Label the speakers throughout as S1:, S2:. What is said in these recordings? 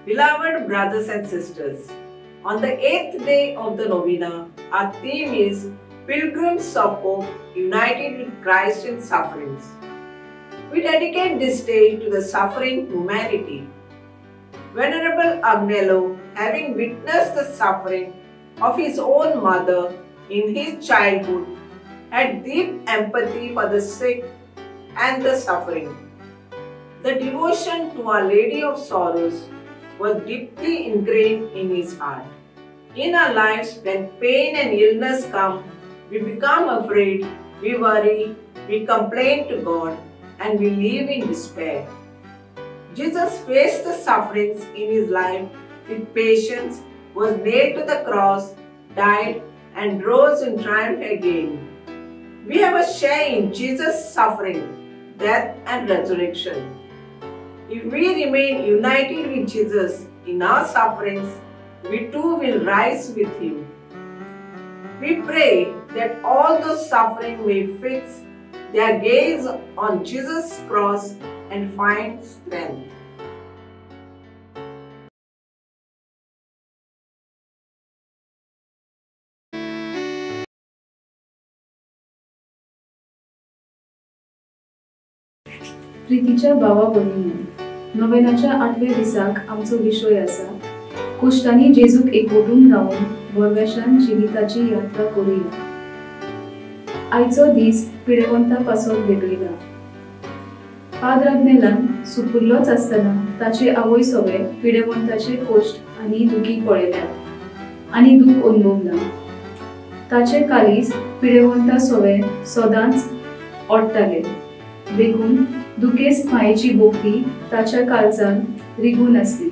S1: Beloved brothers and sisters, on the 8th day of the novena, our theme is Pilgrims of Hope United with Christ in Sufferings. We dedicate this day to the suffering humanity. Venerable Agnello, having witnessed the suffering of his own mother in his childhood, had deep empathy for the sick and the suffering. The devotion to Our Lady of Sorrows was deeply ingrained in his heart. In our lives, when pain and illness come, we become afraid, we worry, we complain to God, and we live in despair. Jesus faced the sufferings in his life with patience, was nailed to the cross, died, and rose in triumph again. We have a share in Jesus' suffering, death, and resurrection. If we remain united with Jesus in our sufferings, we too will rise with him. We pray that all those suffering may fix their gaze on Jesus' cross and find strength.
S2: प्रितीच्या भावा भयणींनो, नोवेनाच्या आठव्या दिसाक आमचो विशय आसा कोश्टांनी जेजूक एकवटून रावन बोरवेशान जिविताची यात्रा करुया. आयचो दीस पिडेवंता पासून भेटयला. पाद्र आग्नेलान सुपुल्लोच आसतना ताचे आवय सोवे पिडेवंताचे कोश्ट आनी दुखी पळयल्यात आनी दूख अनुभवला. ताचे कालीस पिडेवंता सोवे सदांच ओडटाले, देखून दुखेस्त मायेची भोक्ती ताच्या काळजान रिगून आसली.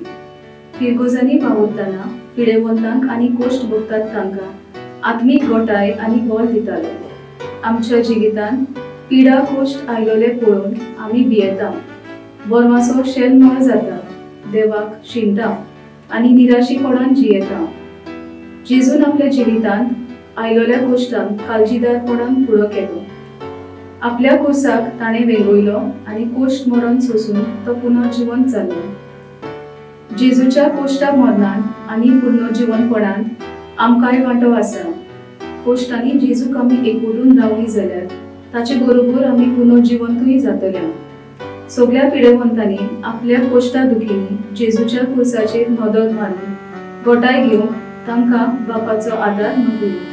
S2: फिरगोजांनी वावुरतना पिडेवंतांक आनी कोश्ट भोगतात तांकां आत्मीक गोटाय आनी बळ दितालो. आमच्या जिवितांत पिडा कोश्ट आयलोले पळोवन आमी भियेता, बोरमासो शेलमळ जाता, देवाक शिणटा आनी निराशीपणान जियेता. जेजून आपल्या जिवितांत आयलोल्या कोश्टांक काळजीदारपणान फुडो केलो. आपल्या कोसाक ताणें वेंगयलो आनी कोश्ट मरण सोसून तो पुनर्जिवन जालो. जेजूच्या कोश्टा मरणान आनी पुनर्जिवनपणान आमकांय वांटो आसा. कोश्टांनी जेजूक आमी एकवटून रावली जाल्यार ताचे बरोबर आमी पुनर्जिवंतूय जातले. सगळ्या पिडेवंतांनी आपल्या कोश्टा दुखींनी जेजूच्या कुर्साचेर नदर मारून गोटाय घेवंक तांकां बापाचो आदार मागुया.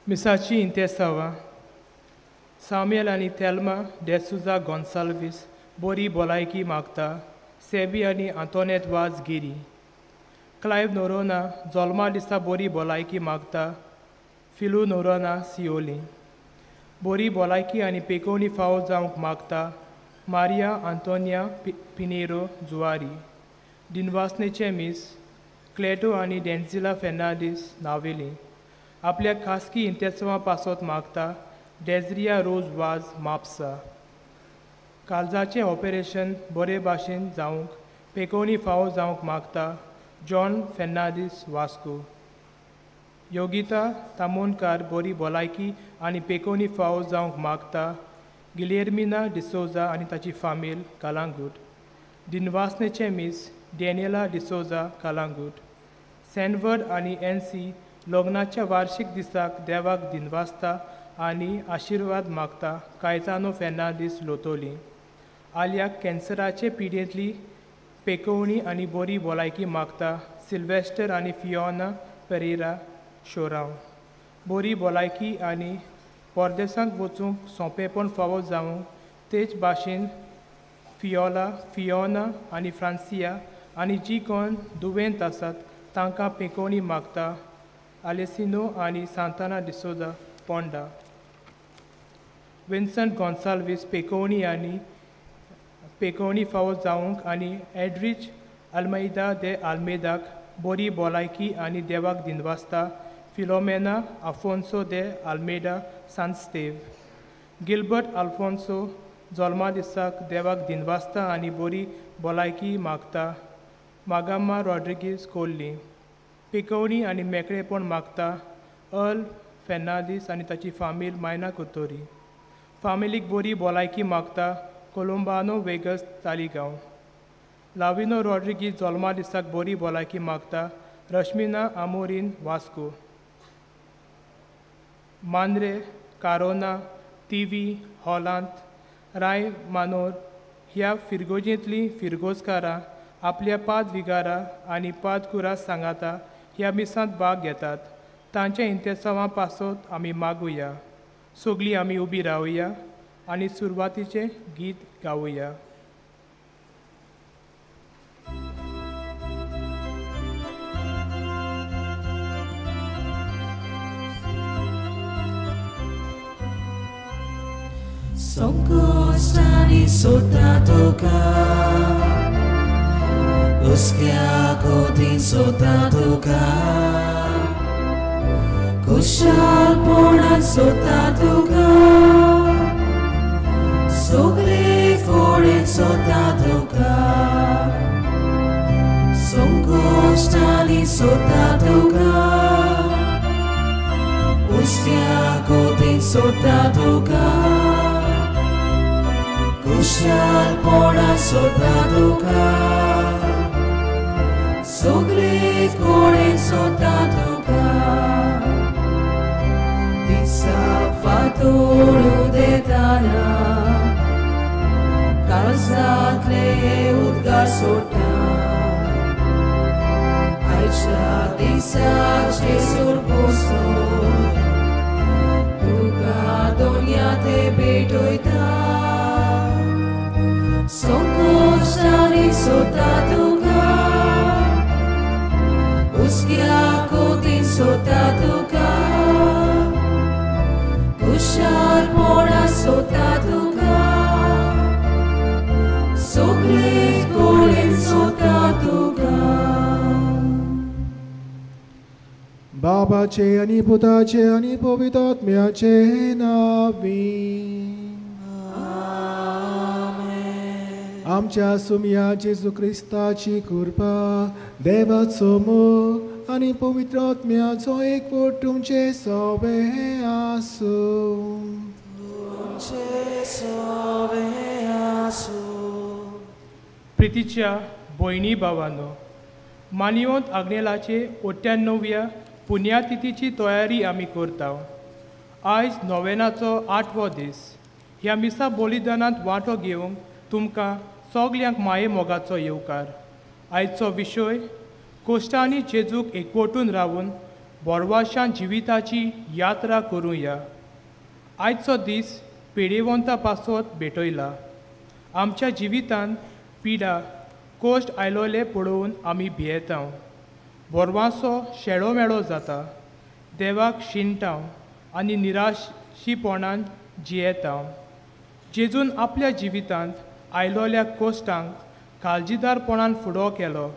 S3: मिसाची इंतेसांवां सामुएल आनी तेल्मा डेसुजा गोन्साल्वीस बोरी भलायकी मागता. सेबी आनी आंतोनेत वाज गिरी. क्लायव नोरोना जोल्मा दिसा बोरी भलायकी मागता. फिलू नोरोना सियोली बोरी भलायकी आनी पेकोवणी फावो जावंक मागता. मारिया आंतोनिया पिनेरो जुवारी. दिनवासनेचें मीस क्लेटो आनी डेन्झिला फेर्नांडीस नावेली आपल्या खासगी इंतेसांवां पासत मागता. डेजरिया रोज वाज म्हापसा काळजाचें ऑपरेशन बरे भाशेन जावंक पेकोवणी फावो जावंक मागता. जॉन फेर्नांडीस वास्को. योगिता तामोणकार बरी भलायकी आनी पेकोवणी फावो जावंक मागता. गिलेर्मिना डिसोजा आनी ताची फामील कलांगूट. दिनवासनेचें मीस डॅनियला डिसोजा कलांगूट. सॅनवर्ड आनी एन सी लग्नाच्या वार्शीक दिसाक देवाक दिनवासता आनी आशिर्वाद मागता. कायतानो फेर्नांडीस लोतोली आल्याक कॅन्सराचे पिडेंतली पेकोवणी आनी बरी भलायकी मागता. सिल्वेस्टर आनी फियोना पेरेरा शोरांव बरी भलायकी आनी परदेसांत वचूंक सोंपेपण फावो जावंक तेच भाशेन फियोला फियोना आनी फ्रांसिया आनी जी कोण दुयेंत आसात तांकां पेकोवणी मागता. आलेसिनो आनी सांताना डिसोजा पोंडा. विन्संट गोन्साल्वीस पेकोवणी आनी पेकोवणी फावो जावंक आनी एड्रीच आल्मैदा दे आल्मेदाक बरी भलायकी आनी देवाक दिनवासता. फिलोमेना आफोन्सो दे आल्मेडा सांस्तेव. गिलबर्ट आल्फोन्सो जल्मा दिसाक देवाक दिनवासता आनी बरी भलायकी मागता. मागाम्मा रॉड्रिगीस कोल्ली पेकोवणी आनी मेकळेपण मागता. अर्ल फेर्नांडीस आनी ताची फामील मायना कुतोरी फामिलीक बरी भलायकी मागता. कोलंबानो वेगस तालिगांव. लाविनो रॉड्रिगीस जल्मा दिसाक बरी भलायकी मागता. रश्मिना आमोरीन वास्को. मांद्रे कारोना तिवी हॉलांत राय मानोर ह्या फिरगोजेंतलीं फिरगोजकारां आपल्या पाद विगारा आनी पाद कुरास सांगाता ह्या मिसांत भाग घेतात. तांच्या इंतेसांवां पासत आमी मागुया. सगळीं आमी उबी रावया आनी सुरवातीचें गीत गावया.
S4: संकोश्टांनी सोदता तुका, हुस्क्या कोतीन सोदता तुका, खुशालपणान सोदता तुका, सगळे कडेन सोदता तुका, संकोश्टांनी सोदता तुका, हुस्क्या कोतीन सोदता तुका, खुशालपणान सोदता तुका, सगळे कडेन सोदता तुका. दिसा फातोर उदेताना काळजांतले उदकार सोडटा, आयच्या दिसाक जेसूर पोसो तुका दोनया ते भेटयता. संकोश्टांनी सोदता तुका, हुस्क्या कोतीन सोदता तुका, खुशालपणान सोदता तुका, सगळे कडेन सोदता तुका.
S5: बाबाचे आनी पुताचे आनी पवित्र आत्म्याचे नांवी. आमच्या सुमया जेजू क्रिस्ताची कृपा, देवाचो मोग आनी पवित्र आत्म्याचो एकवट तुमचे सवे आसूं.
S4: तुमचे सवे आसूं.
S3: प्रितीच्या भयणी भावांनो, मानयोंत आग्नेलाचे 98व्या पुण्यातिथीची तयारी आमी करता. आयज नोवेनाचो 8वो दीस. ह्या मिसा बलिदानांत वांटो घेवंक तुमकां सगल्यांक माये मोगाचो येवकार. आयचो विशय कोश्टांनी जेजूक एकवटून रावून बोरवाशान जिविताची यात्रा करुया. आयचो दीस पिडेवंता पासत भेटयला. आमच्या जिवितांत पिडा कोश्ट आयलोले पळोवन आमी भियेता, बोरवासो शेळो मेळो जाता, देवाक शिणटा आनी निराशीपणान जियेता. जेजून आपल्या जिवितांत आयलोल्या कोश्टांक काळजीदारपणान फुडो केलो.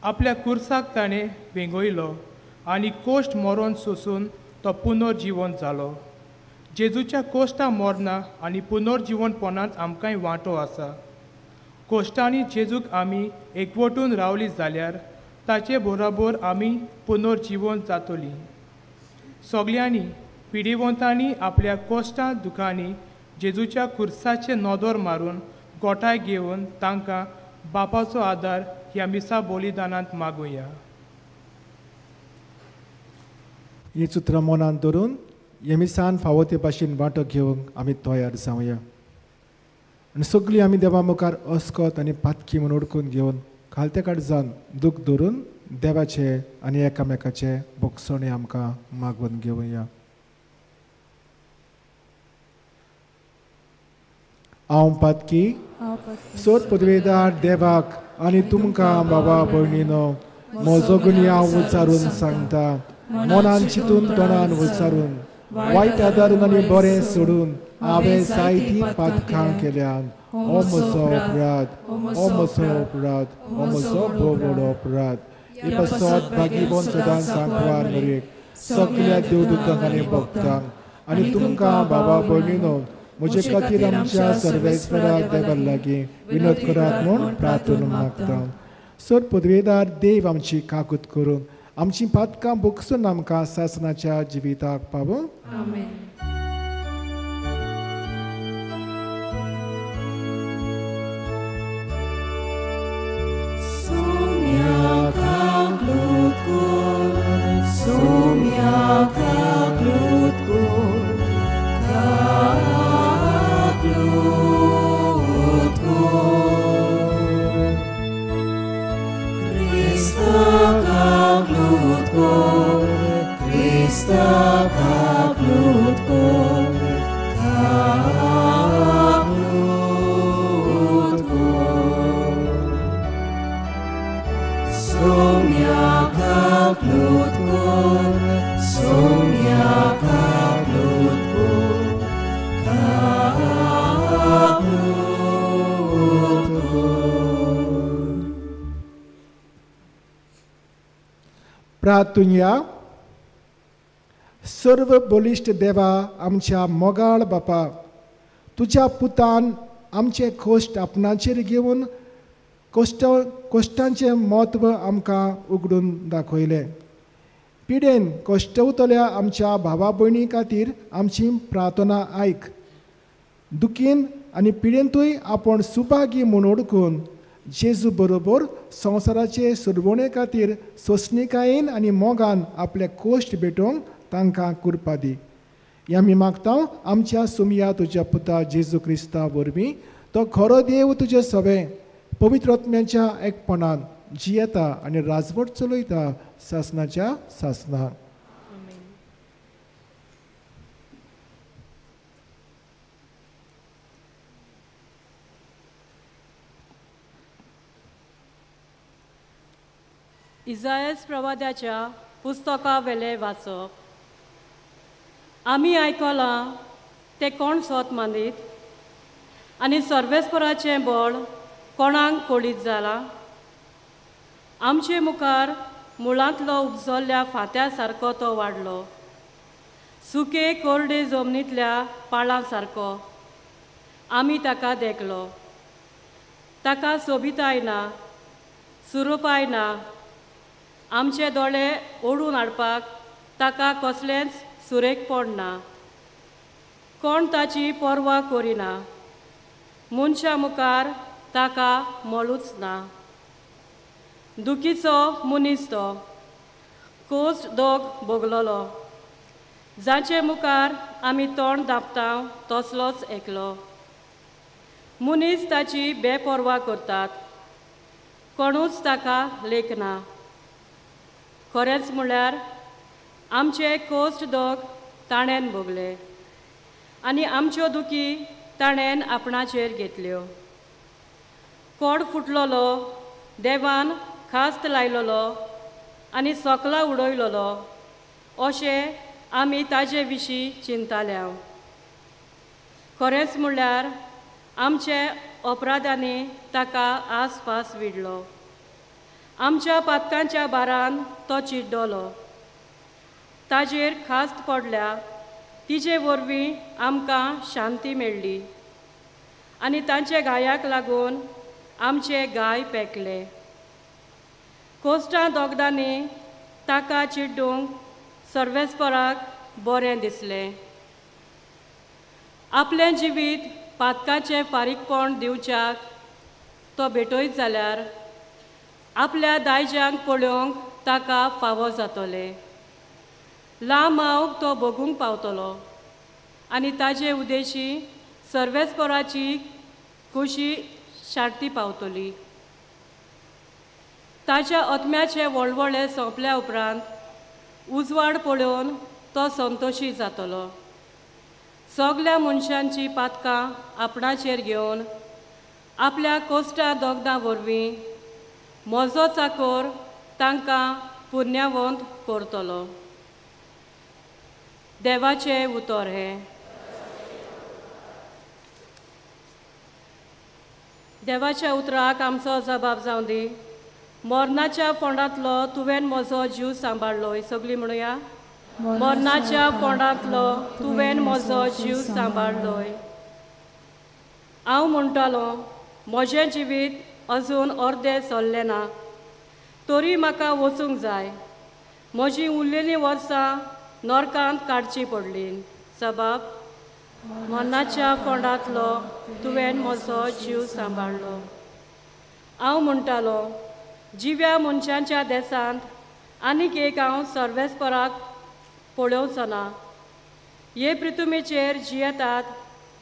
S3: आपल्या कुर्साक ताणें वेंगयलो आनी कोश्ट मरोन सोसून तो पुनर्जिवन जालो. जेजूच्या कोश्टां मरना आनी पुनर्जिवनपणांत आमकांय वांटो आसा. कोश्टांनी जेजूक आमी एकवटून रावली जाल्यार ताचे बरोबर आमी पुनर्जिवन जातली. सगल्यांनी पिडिवंतांनी आपल्या कोश्टां दुखांनी जेजूच्या कुर्साचे नदर मारून गोठाय घेवन तांकां बापाचो आदार ह्या मिसा बलिदानांत मागुया.
S5: ही चित्रां मनांत धरून हे मिसान फावो ते भाशेन वांटो घेवंक आमी तयार जावया आनी सगळीं आमी देवा मुखार अस्कत आनी पातकी म्हूण ओडकून घेवन खालते काडजान दूख धरून देवाचे आनी एकामेकाचे बोगसणे आमकां मागून घेवया. हांव पातकी सोद पदवेदार देवाक आनी तुमकां बाबा भयणीनो म्हजो गुन्यांव उच्चारून सांगता, मनान चिंतून तोंडान उच्चारून वायट आदारून आनी बरें सोडून हांवें जायतीं पातकां केल्यान. हो म्हजो अपराध, हो म्हजो अपराध, हो म्हजो भोव व्हडलो अपराध. हे पासत भागीबन सदां सांकवार मरेक सगल्या देवदूतांक आनी भक्तांक आनी तुमकां बाबा भयणीनो म्हजे खातीर आमच्या सर्वेस्पराक देवा लागीं विनोद करात म्हूण प्रार्थना मागता. सर पदवेदार देव आमची काकूत करून आमची पातकां भोगसून आमकां सासणाच्या जिविताक पावूं.
S4: आमेन.
S5: प्रार्थुया. सर्व बलिश्ट देवा आमच्या मोगाळ बापा, तुज्या पुतान आमचे कोश्ट आपणाचेर घेवन कोश्टांचें म्हत्व आमकां उगडून दाखयलें. पिडेन कश्टवतल्या आमच्या भावा भयणी खातीर आमची प्रार्थना आयक. दुखीन आनी पिडेंतूय आपूण सुभागी म्हूण ओळखून जेजू बरोबर संवसाराचे सुरवणे खातीर सोंसणीकायेन आनी मोगान आपले कोश्ट भेटोवंक तांकां कृपा दी. ह्या आमी मागता आमच्या सुमया तुज्या पुता जेजू क्रिस्ता वरवीं, तो खरो देव तुजे सवे पवित्र आत्म्याच्या एकपणान जियेता आनी राजवट चलयता सासणाच्या सासणाक.
S6: इजायस प्रवाद्याच्या पुस्तकावेलें वाचप. आमी आयकलां तें कोण सोत मानीत आनी सर्वेस्पराचें बळ कोणाक कळीत जालां? आमचे मुखार मुळांतलो उपजल्ल्या फांत्या सारको तो वाडलो, सुके कोरडे जमनींतल्या पाळां सारको आमी ताका देखलो. ताका सोबिताय ना, सुरूपाय ना, आमचे दोळे ओडून हाडपाक ताका कसलेंच सुरेखपण ना. कोण ताची पर्वा करिना, मनशां मुखार ताका मोलूच ना. दुखीचो मनीस तो, कोस्ट दोग भोगलोलो, जाचे मुखार आमी तोंड धांपता तसलोच एकलो. मनीस ताची बेपर्वा करतात, कोणूच ताका लेखना. खरेंच म्हळ्यार आमचे कोश्ट दोग ताणेन भोगले आनी आमच्यो दुखी ताणेन आपणाचेर घेतल्यो. कोड फुटलोलो, देवान खास्त लायलोलो आनी सोकला उडयलोलो अशें आमी ताजे विशीं चिंताल्या. खरेंच म्हणल्यार आमचे अपराधांनी ताका आसपास विडलो, आमच्या पातकांच्या बारान तो चिड्डलो. ताजेर खास्त पडल्या तिजे वरवीं आमकां शांती मेळ्ळी आनी तांचे गायाक लागून आमचे गाय पेकले. कोश्टां दोगदांनी ताका चिड्डूंक सर्वेस्पराक बरें दिसलें. आपलें जिवीत पातकाचें फारीकपण दिवच्याक तो भेटयत जाल्यार आपल्या दायज्यांक पळोवंक ताका फावो जातलें. लांब मावक तो भोगूंक पावतलो आनी ताजे उदेशी सर्वेस्पराची खोशी शार्ती पावतली. ताच्या आत्म्याचे वळवळे सोंपल्या उपरांत उजवाड पळोवन तो संतोशी जातलो. सगल्या मनशांची पातकां आपणाचेर घेवन आपल्या कोश्टा दोगदां वरवीं म्हजो चाकोर तांकां पुण्यावंत करतलो. देवाचें उतर हें. देवाच्या उतराक आमचो जबाब जावं दी. मरणाच्या फोंडांतलो तुवें म्हजो जीव सांबाळ्ळो. सगळीं म्हणुया, मरणाच्या फोंडांतलो तुवें म्हजो जीव सांबाळ्ळो. हांव म्हणटालो म्हजें जिवीत अजून अर्दें सरलें ना, तरी म्हाका वचूंक जाय. म्हजीं उरलेलीं वर्सां नरकांत काडचीं पडलीं. सबाब मरणाच्या फोंडांतलो तुवें म्हजो जीव सांबाळ्ळो. हांव म्हणटालो जिव्या मनशांच्या देसांत आनीक एक हांव सर्वेस्पराक पळोवचो ना. हे पृथ्वीचेर जियेतात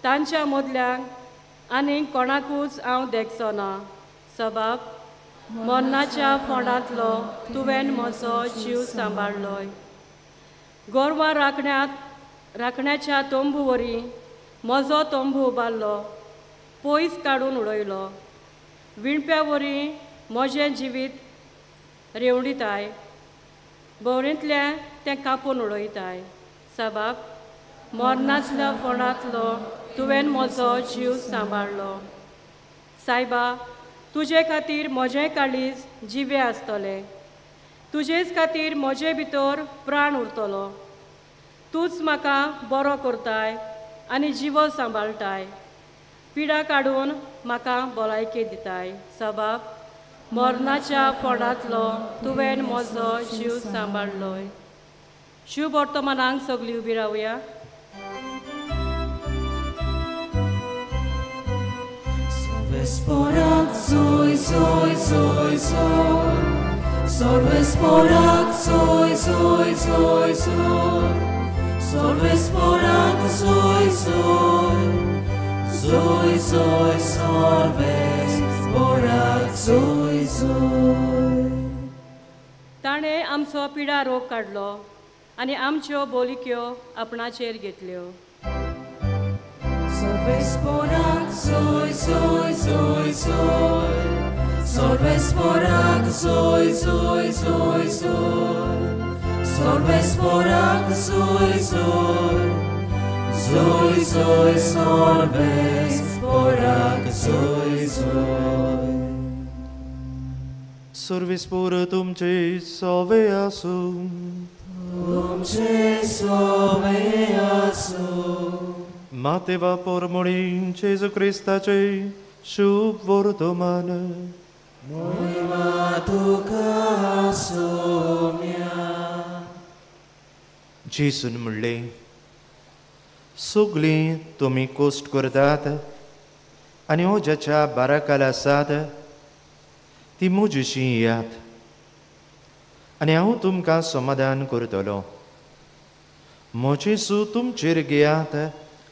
S6: तांच्या मदल्यांक आनीक कोणाकूच हांव देखचो ना. सबाब मरणाच्या फोंडांतलो तुवें म्हजो जीव सांबाळ्ळो. गोरवां राखण्याच्या तंबू वरी म्हजो तंबू उबारलो, पयस काडून उडयलो. विणप्या वरी म्हजें जिवीत रेवडिताय, भोंवरेंतलें तें कापून उडयताय. सबाब मरणांतल्या फोंडांतलो तुवें म्हजो जीव सांबाळ्ळो. सायबा, तुजे खातीर म्हजें काळीज जिवें आसतलें, तुजेच खातीर म्हजे भितर प्राण उरतलो. तूंच म्हाका बरो करताय आनी जिवो सांबाळटाय, पिडा काडून म्हाका भलायकी दिताय. सबाब मरणाच्या फोंडांतलो तुवें म्हजो जीव सांबाळ्ळो. शुभ वर्तमानांक सगळीं उबी रावया. ताणें आमचो पिडा रोग काडलो आनी आमच्यो बोलिक्यो आपणाचेर घेतल्यो.
S7: सर्वेस्पोर तुमचे सोवे आसूं.
S4: तुमचे सोवे आसूं.
S7: मातेवा पोरमोणी जेजू क्रिस्ताचे शुभ वर्तमान.
S4: मोहिमा तुका आसूंया.
S7: जेजून म्हणलें, सगळीं तुमी कोश्ट करतात आनी ओज्याच्या बाराकाल आसात ती म्हजेशी येयात आनी हांव तुमकां समाधान करतलो. म्हजें सू तुमचेर घेयात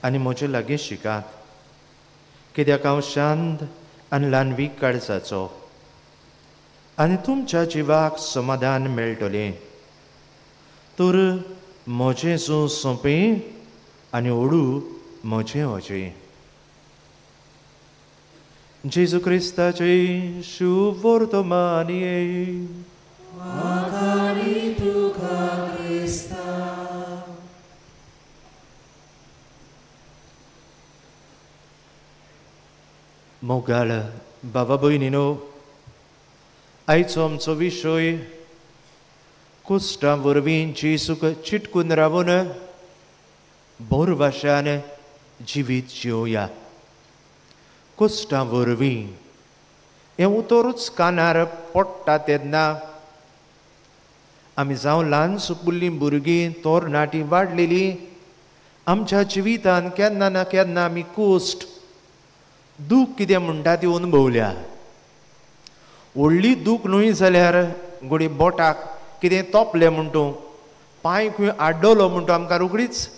S7: आनी म्हजे लागीं शिकात, कित्याक हांव शांत आनी ल्हानवीक काळजाचो आनी तुमच्या जिवाक समाधान मेळटलें. तर म्हजें सो सोंपें आनी ओडू म्हजें वजें. जेजू क्रिस्ताचें शुभ वर्तमान. मोगाळ बाबा भयणीनो, आयचो आमचो विशय कुश्टां वरवीं जेजूक चिटकून रावून बोरवाशान जिवीत जिवया. कुश्टां वरवीं हें उतरूच कानार पडटा तेन्ना आमी जावं ल्हान सुपुल्लीं भुरगीं तरणाटीं वाडलेलीं आमच्या जिवितान केन्ना ना केन्ना आमी कुश्ट दूख कितें म्हणटा ती अनुभवल्या. व्हडली दूख न्हय जाल्यार घोडी बोटाक कितें तोपलें म्हण तूं, पांय खंय आड्डलो म्हण तूं आमकां रोखडीच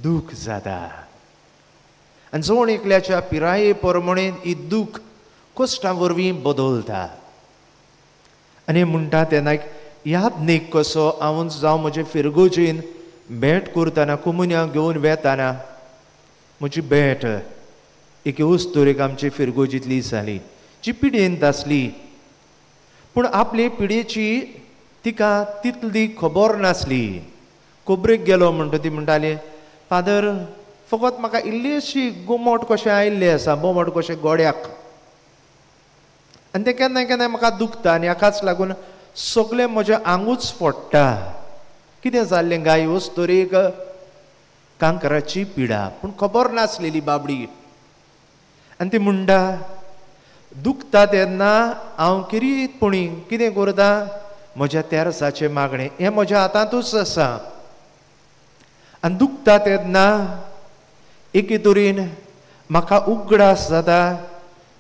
S7: दूख जाता. आनी जण एकल्याच्या पिराये प्रमाणे ही दूख कश्टां वरवीं बदलता. आनी म्हणटा तेन्ना एक यादनीक कसो हांव जावं म्हजे फिरगोजीन भेट करतना कुमुन्या घेवन वेताना म्हजी भेट एके उस्तुरेक आमची फिरगोजींतली जाली जी पिडेंत आसली, पूण आपले पिडेची तिका तितली खबर नासली. खबरेक गेलो म्हणटा ती म्हणटाली, फादर फकत म्हाका इल्लीशी गोमोट कशें आयिल्लें आसा, बोमोट कशें गोड्याक, आनी तें केन्ना केन्ना म्हाका दुखता आनी हाकाच लागून सगळें म्हजें आंगूच फोडटा. कितें जाल्लें गाय वस्तुरेक कांकराची पिडा, पूण खबर नासलेली बाबडी. आनी ती म्हणटा, दुखता तेन्ना हांव किरीतपणी कितें करता, म्हज्या तेरसाचें मागणें हें म्हज्या हातांतूच आसा. आनी दुखता तेन्ना एके तरेन म्हाका उगडास जाता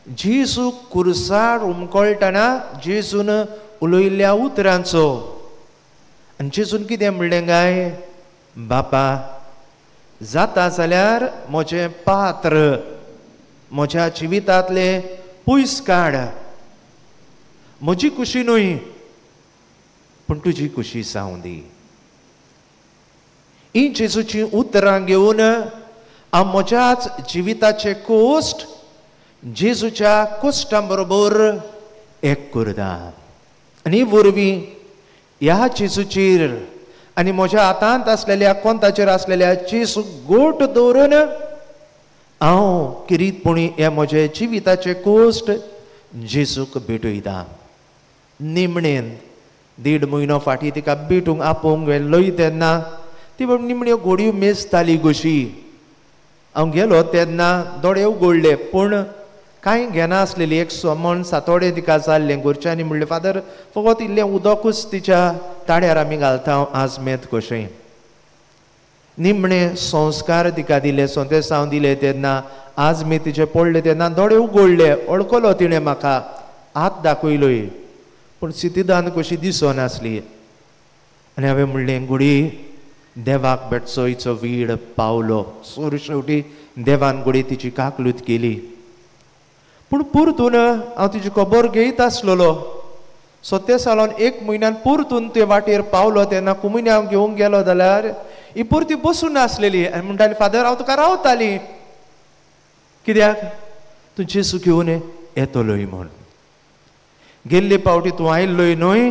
S7: जेजू कुर्सार उमकळटना जेजून उलयल्ल्या उतरांचो. आनी जेजून कितें म्हणलें काय, बापा जाता जाल्यार म्हजें पात्र म्हज्या जिवितांतलें पयस काड, म्हजी खुशी न्हय पूण तुजी खुशी जावं दी. ही जेजूची उतरां घेवन हांव म्हज्याच जिविताचे कोश्ट जेजूच्या कोश्टां बरोबर एक करता. आनी वरवीं ह्या जेजूचेर आनी म्हज्या हातांत आसलेल्या कोंताचेर आसलेल्या जेजू गोट दवरून हांव किरीतपणी हे म्हजे जिविताचे कोश्ट जेजूक भेटयता. निमणेन 1.5 म्हयनो फाटीं तिका भेटूंक आपोवंक व्हेल्लोय तेन्ना ती निमण्यो घोडयो मेजताली कशी. हांव गेलो तेन्ना दोळे उगडले पूण कांय घेनासलेली. एक सोमण सातोडें तिका जाल्लें. घरच्यांनी म्हणलें, फादर फकत इल्लें उदकूच तिच्या ताळ्यार आमी घालता आज मेत कशें. निमणे संस्कार तिका दिले, सोंतेसांव दिले तेन्ना आज मी तिचे पडले तेन्ना दोळे उगडले, वळखलो तिणें म्हाका, हात दाखयलोय, पूण सितिदान कशी दिसनासली. आनी हांवें म्हणलें, घोडी देवाक भेटचो हिचो वीड पावलो. सोर शेवटी देवान घोडी तिची काकलूत केली. पूण परतून हांव तिची खबर घेयत आसलेलो. सत्ते सालान 1 म्हयन्यान परतून ते वाटेर पावलो तेन्ना कुमुन्या घेवंक गेलो जाल्यार ही परती बसून आसलेली आनी म्हणटाली, फादर हांव तुका रावताली, कित्याक तूं जेजू घेवन येतलोय म्हूण. गेल्ले पावटी तूं आयिल्लोय न्हय,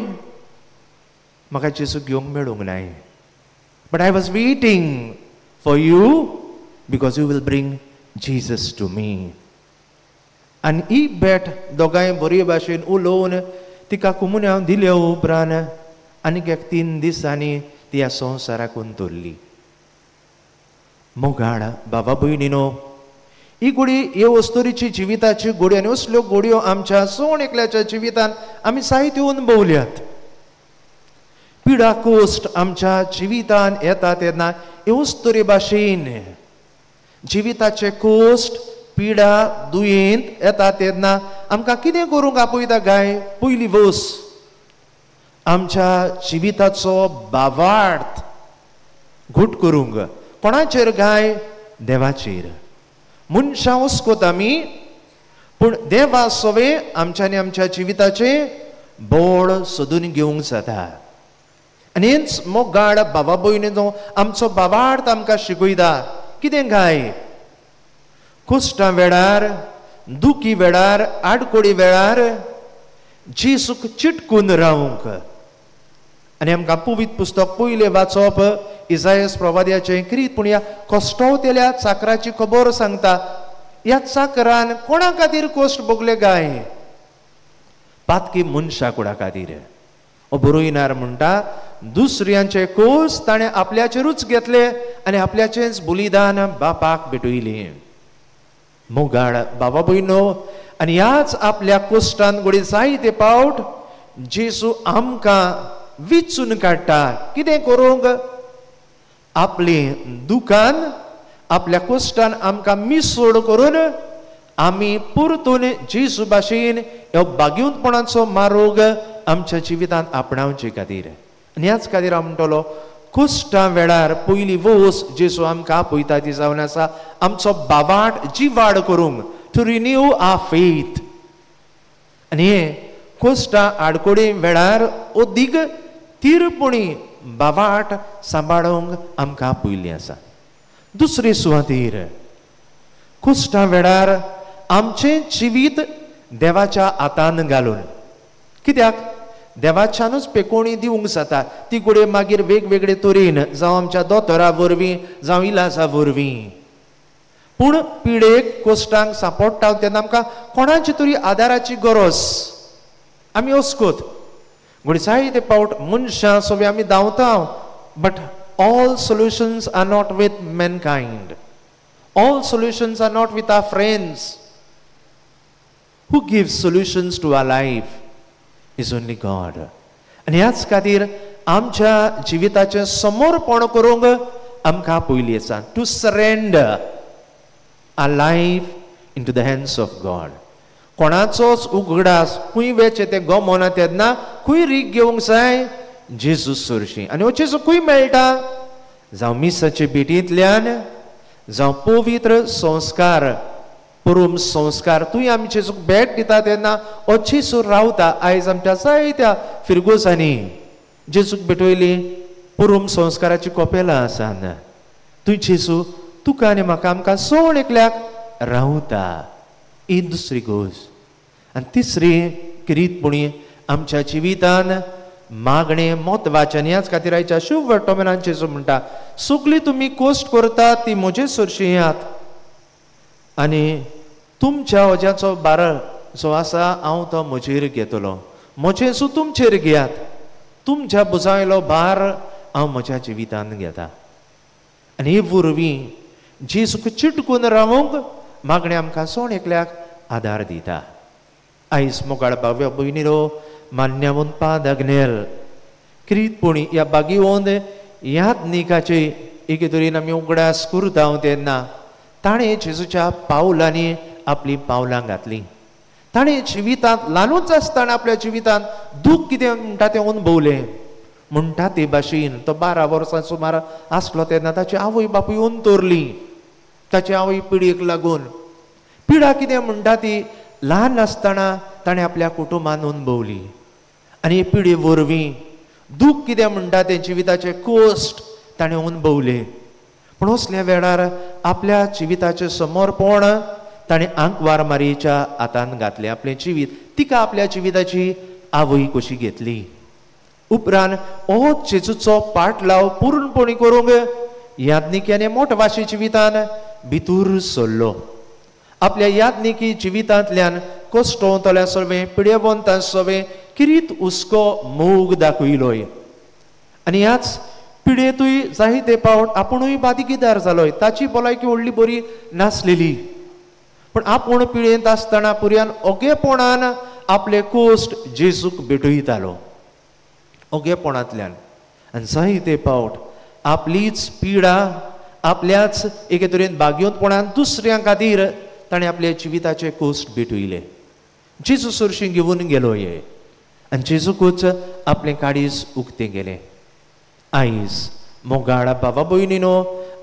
S7: म्हाका जेजू घेवंक मेळूंक नाय, but I was waiting for you because you will bring Jesus to me. आनी ही भेट दोगांय बरे भाशेन उलोवन तिका कुमुन्या दिल्या उपरांत आनीक एक 3 दिसांनी ती ह्या संवसाराक अंतरली. मोगाळ बाबा भयणीनो, ही घोडी हे वस्तुरीची जिविताची घोडी आनी असल्यो घोडयो आमच्या सण एकल्याच्या जिवितान आमी जायत्यो अनुभवल्यात. पिडा कोश्ट आमच्या जिवितान येता तेन्ना हे वस्तुरे भाशेन जिविताचे कोश्ट पिडा दुयेंत येता तेन्ना आमकां कितें करूंक आपयता काय? पयली वस आमच्या जिविताचो भावार्थ घट करूंक. कोणाचेर काय? देवाचेर. मनशां हुस्कोत आमी, पूण देवा सवे आमच्यांनी आमच्या जिविताचें बोळ सोदून घेवंक जाता. आनी हेंच मोगाळ बाबा भयणीनो आमचो बाबार्थ आमकां शिकयता कितें काय कुश्टां वेळार, दुखी वेळार, आडकोडी वेळार जेजूक चिटकून रावंक. आनी आमकां पवित्र पुस्तक पयलें वाचप इजायस प्रवाद्याचें क्रीत पूण ह्या कश्टवतेल्या चाकराची खबर सांगता. ह्या चाकरान कोणा खातीर कश्ट भोगले काय? पातकी मनशा कुडा खातीर. बरोयनार म्हणटा दुसऱ्यांचे कोस ताणें आपल्याचेरूच घेतले आनी आपल्याचेंच बलिदान बापाक भेटयलें. मोगाळ बाबा भयणो, आनी ह्याच आपल्या कोश्टान घोडी जायते पावट जेजू आमकां विचून काडटा. कितें करूंक? आपलें दुकान आपल्या कोश्टान आमकां मिसोड करून आमी परतून जेजू भाशेन ह्यो भाग्यवंतपणाचो मार्ग आमच्या जिवितांत आपणावचे खातीर. आनी ह्याच खातीर हांव म्हणटलो कुश्टां वेळार पयली वोस जेजू आमकां आपयता ती जावन आसा आमचो बावाट जिवाड करूंक, टू रिन्यू our faith. आनी हें कुश्टां आडकोडी वेळार अदीक थिरपणी बावाट सांबाळूंक आमकां पयलीं आसा. दुसरे सुवातेर कुश्टां वेळार आमचें जिवीत देवाच्या हातान घालून, कित्याक देवाच्यानूच पेकोणी दिवंक जाता ती घडये मागीर वेगवेगळे तरेन, जावं आमच्या दोतोरा वरवीं, जावं इलाजा वरवीं. पूण पिडेक कोश्टांक सांपडटा तेन्ना आमकां कोणाची तरी आदाराची गरज. आमी अस्कोत घडये जायते पावट मनशां सगळीं आमी धांवता, but all solutions are not with mankind, all solutions are not with our friends. Who gives solutions to our life is only God. आनी ह्याच खातीर आमच्या जिविताचें समर्पण करूंक आमकां पयलीं आसा to surrender our life into the hands of God. कोणाचोच उगडास खंय वेचें तें गमना तेन्ना खंय रीग घेवंक जाय? जेजू सरशी. आनी हो जेजू खंय मेळटा? जावं मिसाचे भेटींतल्यान, जावं पवित्र संस्कार, पुरूम संस्कार तूं आमी जेजूक भेट दिता तेन्ना हो जेजू रावता. आयज आमच्या जायत्या फिरगोजांनी जेजूक भेटयली पुरूम संस्काराची कोपेलां आसा. तूं जेजू तुका आनी म्हाका आमकां सण एकल्याक रावता. ही दुसरी गोश्ट. आनी तिसरी किरीतपणी आमच्या जिवितान मागणें म्हत्वाचें. आनी ह्याच खातीर आयच्या शुभ वर्तमानान जेजू म्हणटा सगळीं तुमी कोश्ट करतात ती म्हजे सरशी येयात आनी तुमच्या वज्याचो भार जो आसा हांव तो म्हजेर घेतलो, म्हजें सु तुमचेर घेयात, तुमच्या भुजांयलो भार हांव म्हज्या जिवितान घेता. आनी हे वरवीं जेजूक चिटकून रावंक मागणें आमकां सण एकल्याक आदार दिता. आयज मोगाळ बाव्या भयणीरो मान्यावून पाद आग्नेल क्रीतपणी ह्या बागीवंत याज्ञिकाचे एके तरेन आमी उगडास करता तेन्ना ताणें जेजूच्या पावलांनी आपलीं पावलां घातलीं. ताणें जिवितांत ल्हानूच आसतना आपल्या जिवितांत दूख कितें म्हणटा तें अणभवलें. म्हणटा ते भाशेन तो 12 वर्सां सुमार आसलो तेन्ना ताची आवय बापूय अंतरली, ताची आवय पिडयेक लागून. पिडा कितें म्हणटा ती ल्हान आसतना ताणें आपल्या कुटुंबान अणभवली. आनी हे पिडये वरवीं दूख कितें म्हणटा तें जिविताचे कश्ट ताणें अणभवले. पूण असल्या वेळार आपल्या जिविताचें समर्पण ताणें आंकवार मारयेच्या हातान घातलें. आपलें जिवीत तिका आपल्या जिविताची आवय कशी घेतली. उपरांत हो जेजूचो पाटलाव पूर्णपणी करूंक याज्ञिक्याने मोटवाशी जिवितान भितूर सरलो. आपल्या याज्ञिकी जिवितांतल्यान कश्टवतल्या सगळें पिडेवंतां सगळें किरीत हुस्को मोग दाखयलोय. आनी ह्याच पिडेंतूय जायते पावट आपुणूय बादिकीदार जालोय. ताची भलायकी व्हडली बरी नासलेली, पूण आपूण पिडेंत आसतना पुरयान ओगेपणान आपले कोश्ट जेजूक भेटयतालो, ओगेपणांतल्यान. आनी जायते पावट आपलीच पिडा आपल्याच एके तरेन भाग्यवंतपणान दुसऱ्यां खातीर ताणें आपल्या जिविताचे कोश्ट भेटयले. जेजू सरशी घेवन गेलो हे आनी जेजूकूच आपलें काळीज उक्तें गेलें. आयज मोगाळ बाबा भयणीनो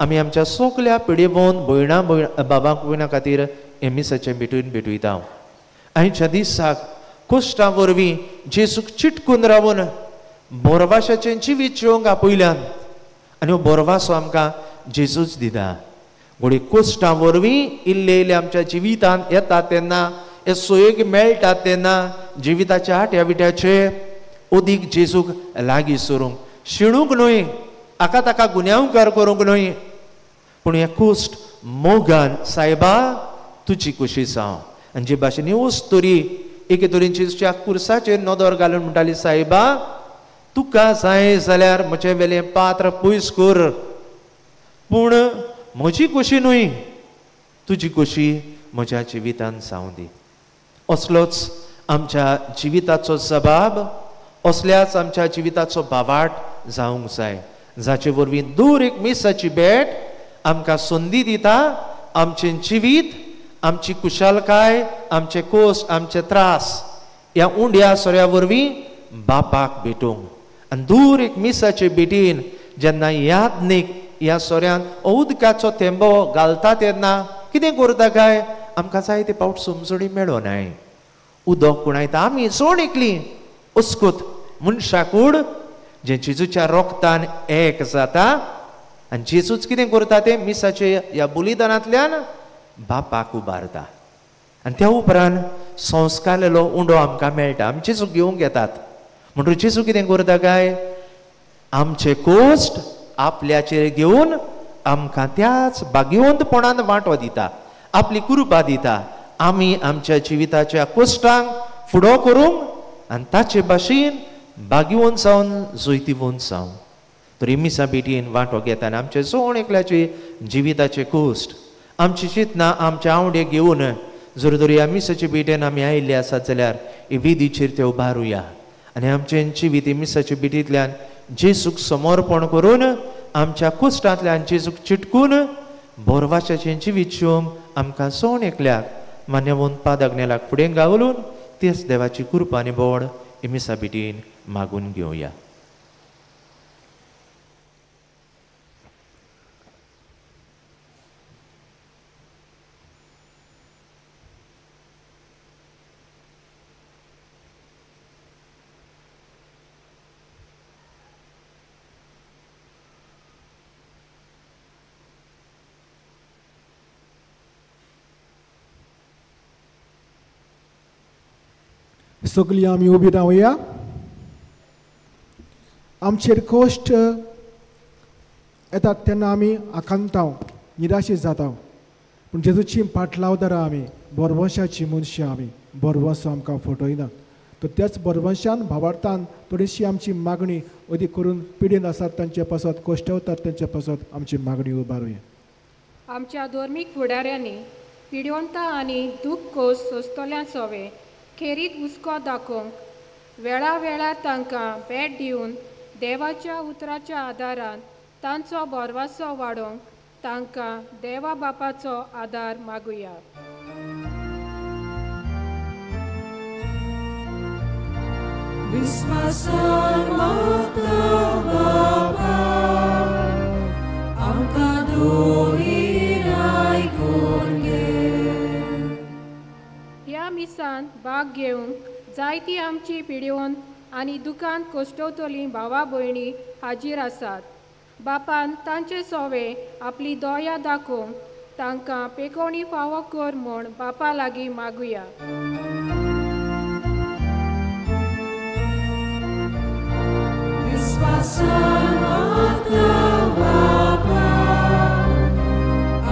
S7: आमी आमच्या सगल्या पिडेवन भयणां बाबा भयणां खातीर एमिसाचें भेटून भेटयता. आयच्या दिसाक कोश्टां वरवीं जेजूक चिटकून रावन बोरवाशाचें जिवीत जिवंक आपयल्यान आनी हो बोरवासो आमकां जेजूच दिता. घोडी कोश्टां वरवीं इल्ले इल्ले आमच्या जिवितांत येता तेन्ना हे सोयेक मेळटा तेन्ना जिविताच्या आट्या विट्याचे अदीक जेजूक लागीं सरूंक शिणूंक न्हय, हाका ताका गुन्यांवकार करूंक न्हय, पूण हे कोश्ट मोगान सायबा तुजी कुशी जावं. आनी जे भाशेन वस्तुरी एके तरेन जेजूच्या कुर्साचेर नदर घालून म्हणटाली सायबा तुका जाय जाल्यार म्हजें वेलें पात्र पयस कर, पूण म्हजी कुशी न्हय तुजी कुशी म्हज्या जिवितान जावं दी. असलोच आमच्या जिविताचो जबाब, असल्याच आमच्या जिविताचो भावाट जावंक जाय, जाचे वरवीं दूर एक मिसाची भेट आमकां संदी दिता आमचें जिवीत, आमची कुशालकाय, आमचे कोस, आमचे त्रास ह्या उंड्या सोऱ्या वरवीं बापाक भेटूंक. आनी दूर एक मिसाचे भेटीन जेन्ना यादनीक ह्या सोऱ्यान उदकाचो थेंबो घालता तेन्ना कितें करता काय आमकां जायते पावट समजणी मेळोनाय. उदक कुणायता आमी सोण एकली अस्कूत मनशा कूड जें जेजूच्या रोगतान एक जाता आनी जेजूच कितें करता तें मिसाचे ह्या बलिदानांतल्यान बापाक उबारता आनी त्या उपरांत संस्कारलेलो उंडो आमकां मेळटा, आमी जेजूक घेवंक येतात. म्हणटकीर जेजू कितें करता काय आमचे कोश्ट आपल्याचेर घेवन आमकां त्याच भाग्यवंतपणान वांटो दिता, आपली कृपा दिता. आमी आमच्या जिविताच्या कोश्टांक फुडो करूंक आनी ताचे भाशेन भाग्यवंत जावन जैतिवंत जावं. तर मिसा भेटीन वांटो घेतना आमचे जोण एकल्याचे जिविताचे कोश्ट, आमची चिंतना, आमचे आवडे घेवन जर तर ह्या मिसाचे भेटेन आमी आयिल्ले आसात जाल्यार हे वेदीचेर ते उबारुया आनी आमचें जिवीत मिसाचे भेटींतल्यान जेजूक समर्पण करून आमच्या कोश्टांतल्यान जेजूक चिटकून बोरवाशाचें जिवीत जिवंक आमकां सोण एकल्याक मान्यवंत पादाग्नेलाक फुडें गावलून तेच देवाची कृपा आनी बोड मिसा भेटीन मागून घेवया.
S5: सगळीं आमी उबी रावया. आमचेर कश्ट येतात तेन्ना आमी आकांताव, निराशी जाता, पूण जेजूची पाटलावदारां आमी, बोरवंशाची मनशां आमी, बोरवंसो आमकां फटयना. तर त्याच बोरवंशान भावार्थान थोडीशी आमची मागणी अदीक करून पिडेन आसात तांचे पासत, कश्टवतात तांचे पासत आमची मागणी उबारुया.
S6: आमच्या धर्मीक फुडाऱ्यांनी पिडिवंता आनी दूख कोस सोंसतल्या सोवे खेरीत हुस्को दाखोवंक वेळा वेळार तांकां भेट दिवन देवाच्या उतराच्या आदारान तांचो भरवासो वाडोवंक तांकां देवा बापाचो आदार मागुया.
S4: विस्वासान मागता बापा आमकां दोहीर आयकून घे.
S6: ह्या मिसान भाग घेवंक जायती आमची पिडिवंत आनी दुकान कोश्टवतलीं भावा भयणी हाजीर आसात. बापान तांचे सोवे आपली दया दाखोवंक तांकां पेकोणी फावो कर म्हूण बापा लागीं मागुया.
S4: विस्वासान मागता बापा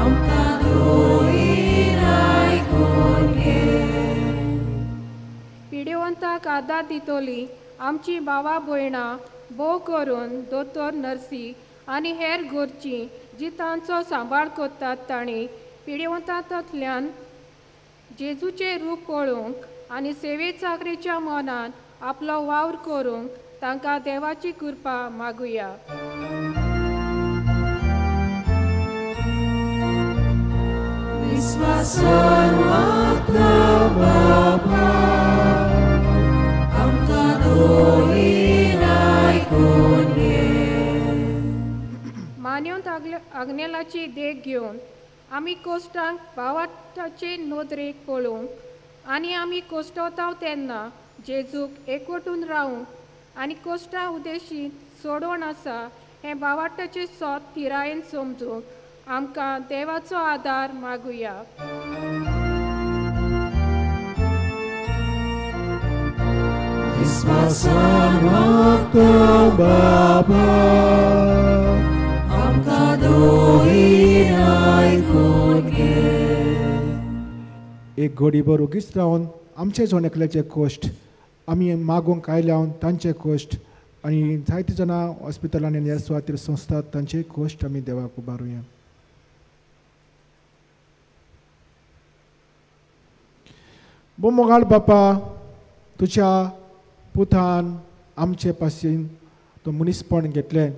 S4: आमकां दोहीर आयकून घे.
S6: पिडिवंताक आदार दितली आमची भावा भयणां भोव करून दोतोर, नर्सी आनी हेर घरचीं जी तांचो सांबाळ करतात तांणी पिडिवंतांतल्यान जेजूचें रूप पळोवंक आनी सेवे चाकरेच्या मनान आपलो वावर करूंक तांकां देवाची कृपा मागुया.
S4: विस्वासान मागता बापा आमकां दोहीर आयकून घे.
S6: मान्यवंत आग्नेलाची देख घेवन आमी कोश्टांक भावार्थाचे नदरेक पळोवंक आनी आमी कोश्टवता तेन्ना जेजूक एकवटून रावंक
S8: आनी कोश्टा उदेशींत सोडवण आसा हें भावार्थाचें सोद थिरायेन समजूंक आमकां देवाचो आदार मागुया.
S4: विस्वासान मागता बाबा आमकां दोयीन आयकून घे.
S5: एक घडीभर ओगीच रावन आमचे जण एकल्याचे कश्ट आमी मागूंक आयल्या तांचे कश्ट आनी जायते जाणां हॉस्पिटलांनी ह्या सुवातेर संस्था तांचे कश्ट आमी देवाक उबारुया. बोमोगाळ बापा, तुज्या पुतान आमचे पासून तो मनीसपण घेतलें,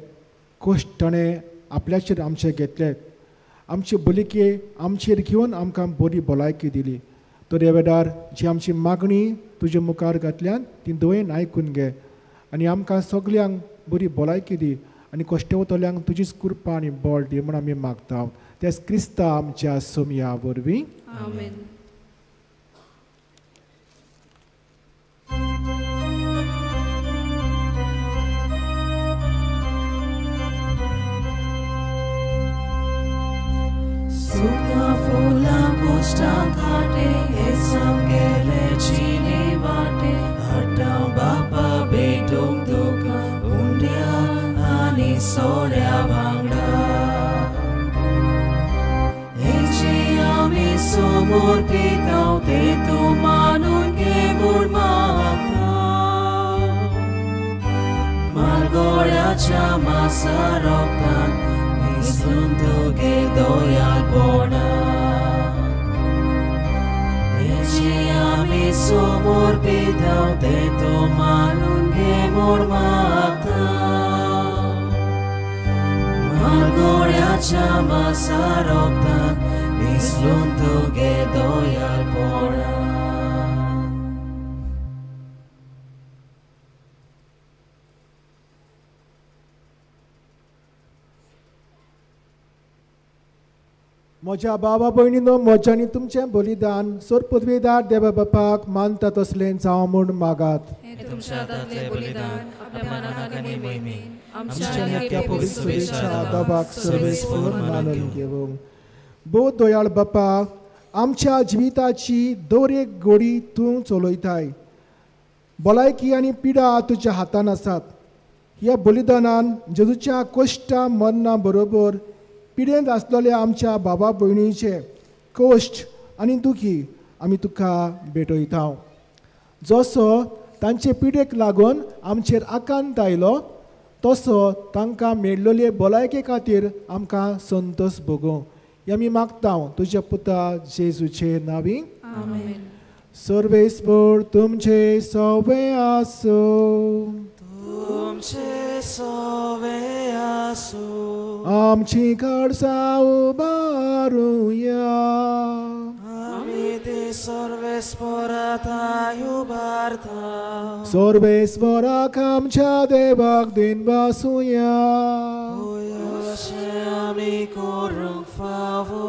S5: कश्ट ताणें आपल्याचेर आमचे घेतले, आमचे बलिके आमचेर घेवन आमकां बरी भलायकी दिली. तर ह्या वेळार जी आमची मागणी तुजे मुखार घातल्यान ती दयेन आयकून घे आनी आमकां सगल्यांक बरी भलायकी दी आनी कश्टवतल्यांक तुजीच कृपा आनी बळ दी म्हूण आमी मागता. त्याच क्रिस्ता आमच्या सोमया वरवीं.
S2: आमेन.
S4: सुका फुलां कुश्टां काटे हे सामगेले जिणे वाटे हाडटा बापा भेटूंक तुका उंड्या आनी सोऱ्या वांगडा. हेची आमी समोर पिताव ते तूं मानून घे म्हूण मागता. मालगोळ्याच्या मासा रोगतान निसरून तुगे दयाळपणा. हेची आमी समोर पिताव ते तूं मानून घे म्हूण मागता. मालगोळ्याच्या मासा रोगतान निसरून तुगे दयाळपणा.
S5: म्हज्या बाबा भयणीनो, म्हज्या आनी तुमचें बलिदान सोर पदवीदार देवा बापाक मानता तसलें जावं म्हूण मागात. बाबाक सर्वेस्पर मानून घेवंक. भोव दयाळ बापा, आमच्या जिविताची दर एक गोडी तूं चलयताय. भलायकी आनी पिडा तुज्या हातान आसात. ह्या बलिदानान जेजूच्या कश्टा मरणा बरोबर पिडेंत आसलेल्या आमच्या बाबा भयणीचे कश्ट आनी दुखी आमी तुका भेटयता. जसो तांचे पिडेक लागून आमचेर आकांत आयलो तसो तांकां मेळ्ळोले भलायके खातीर आमकां संतोष भोगूं हे आमी मागता तुज्या पुता जेजूचे नांवी.
S2: आमेन.
S5: सर्वेस्पर तुमचे सवे आसूं.
S4: तुमचे सवे आसूं.
S5: आमची काळजां उबारुया.
S4: आमी ती सर्वेस्परा थांय उबारता.
S5: सर्वेस्पराक आमच्या देवाक दिनवासुया.
S4: अशें आमी करूंक फावो.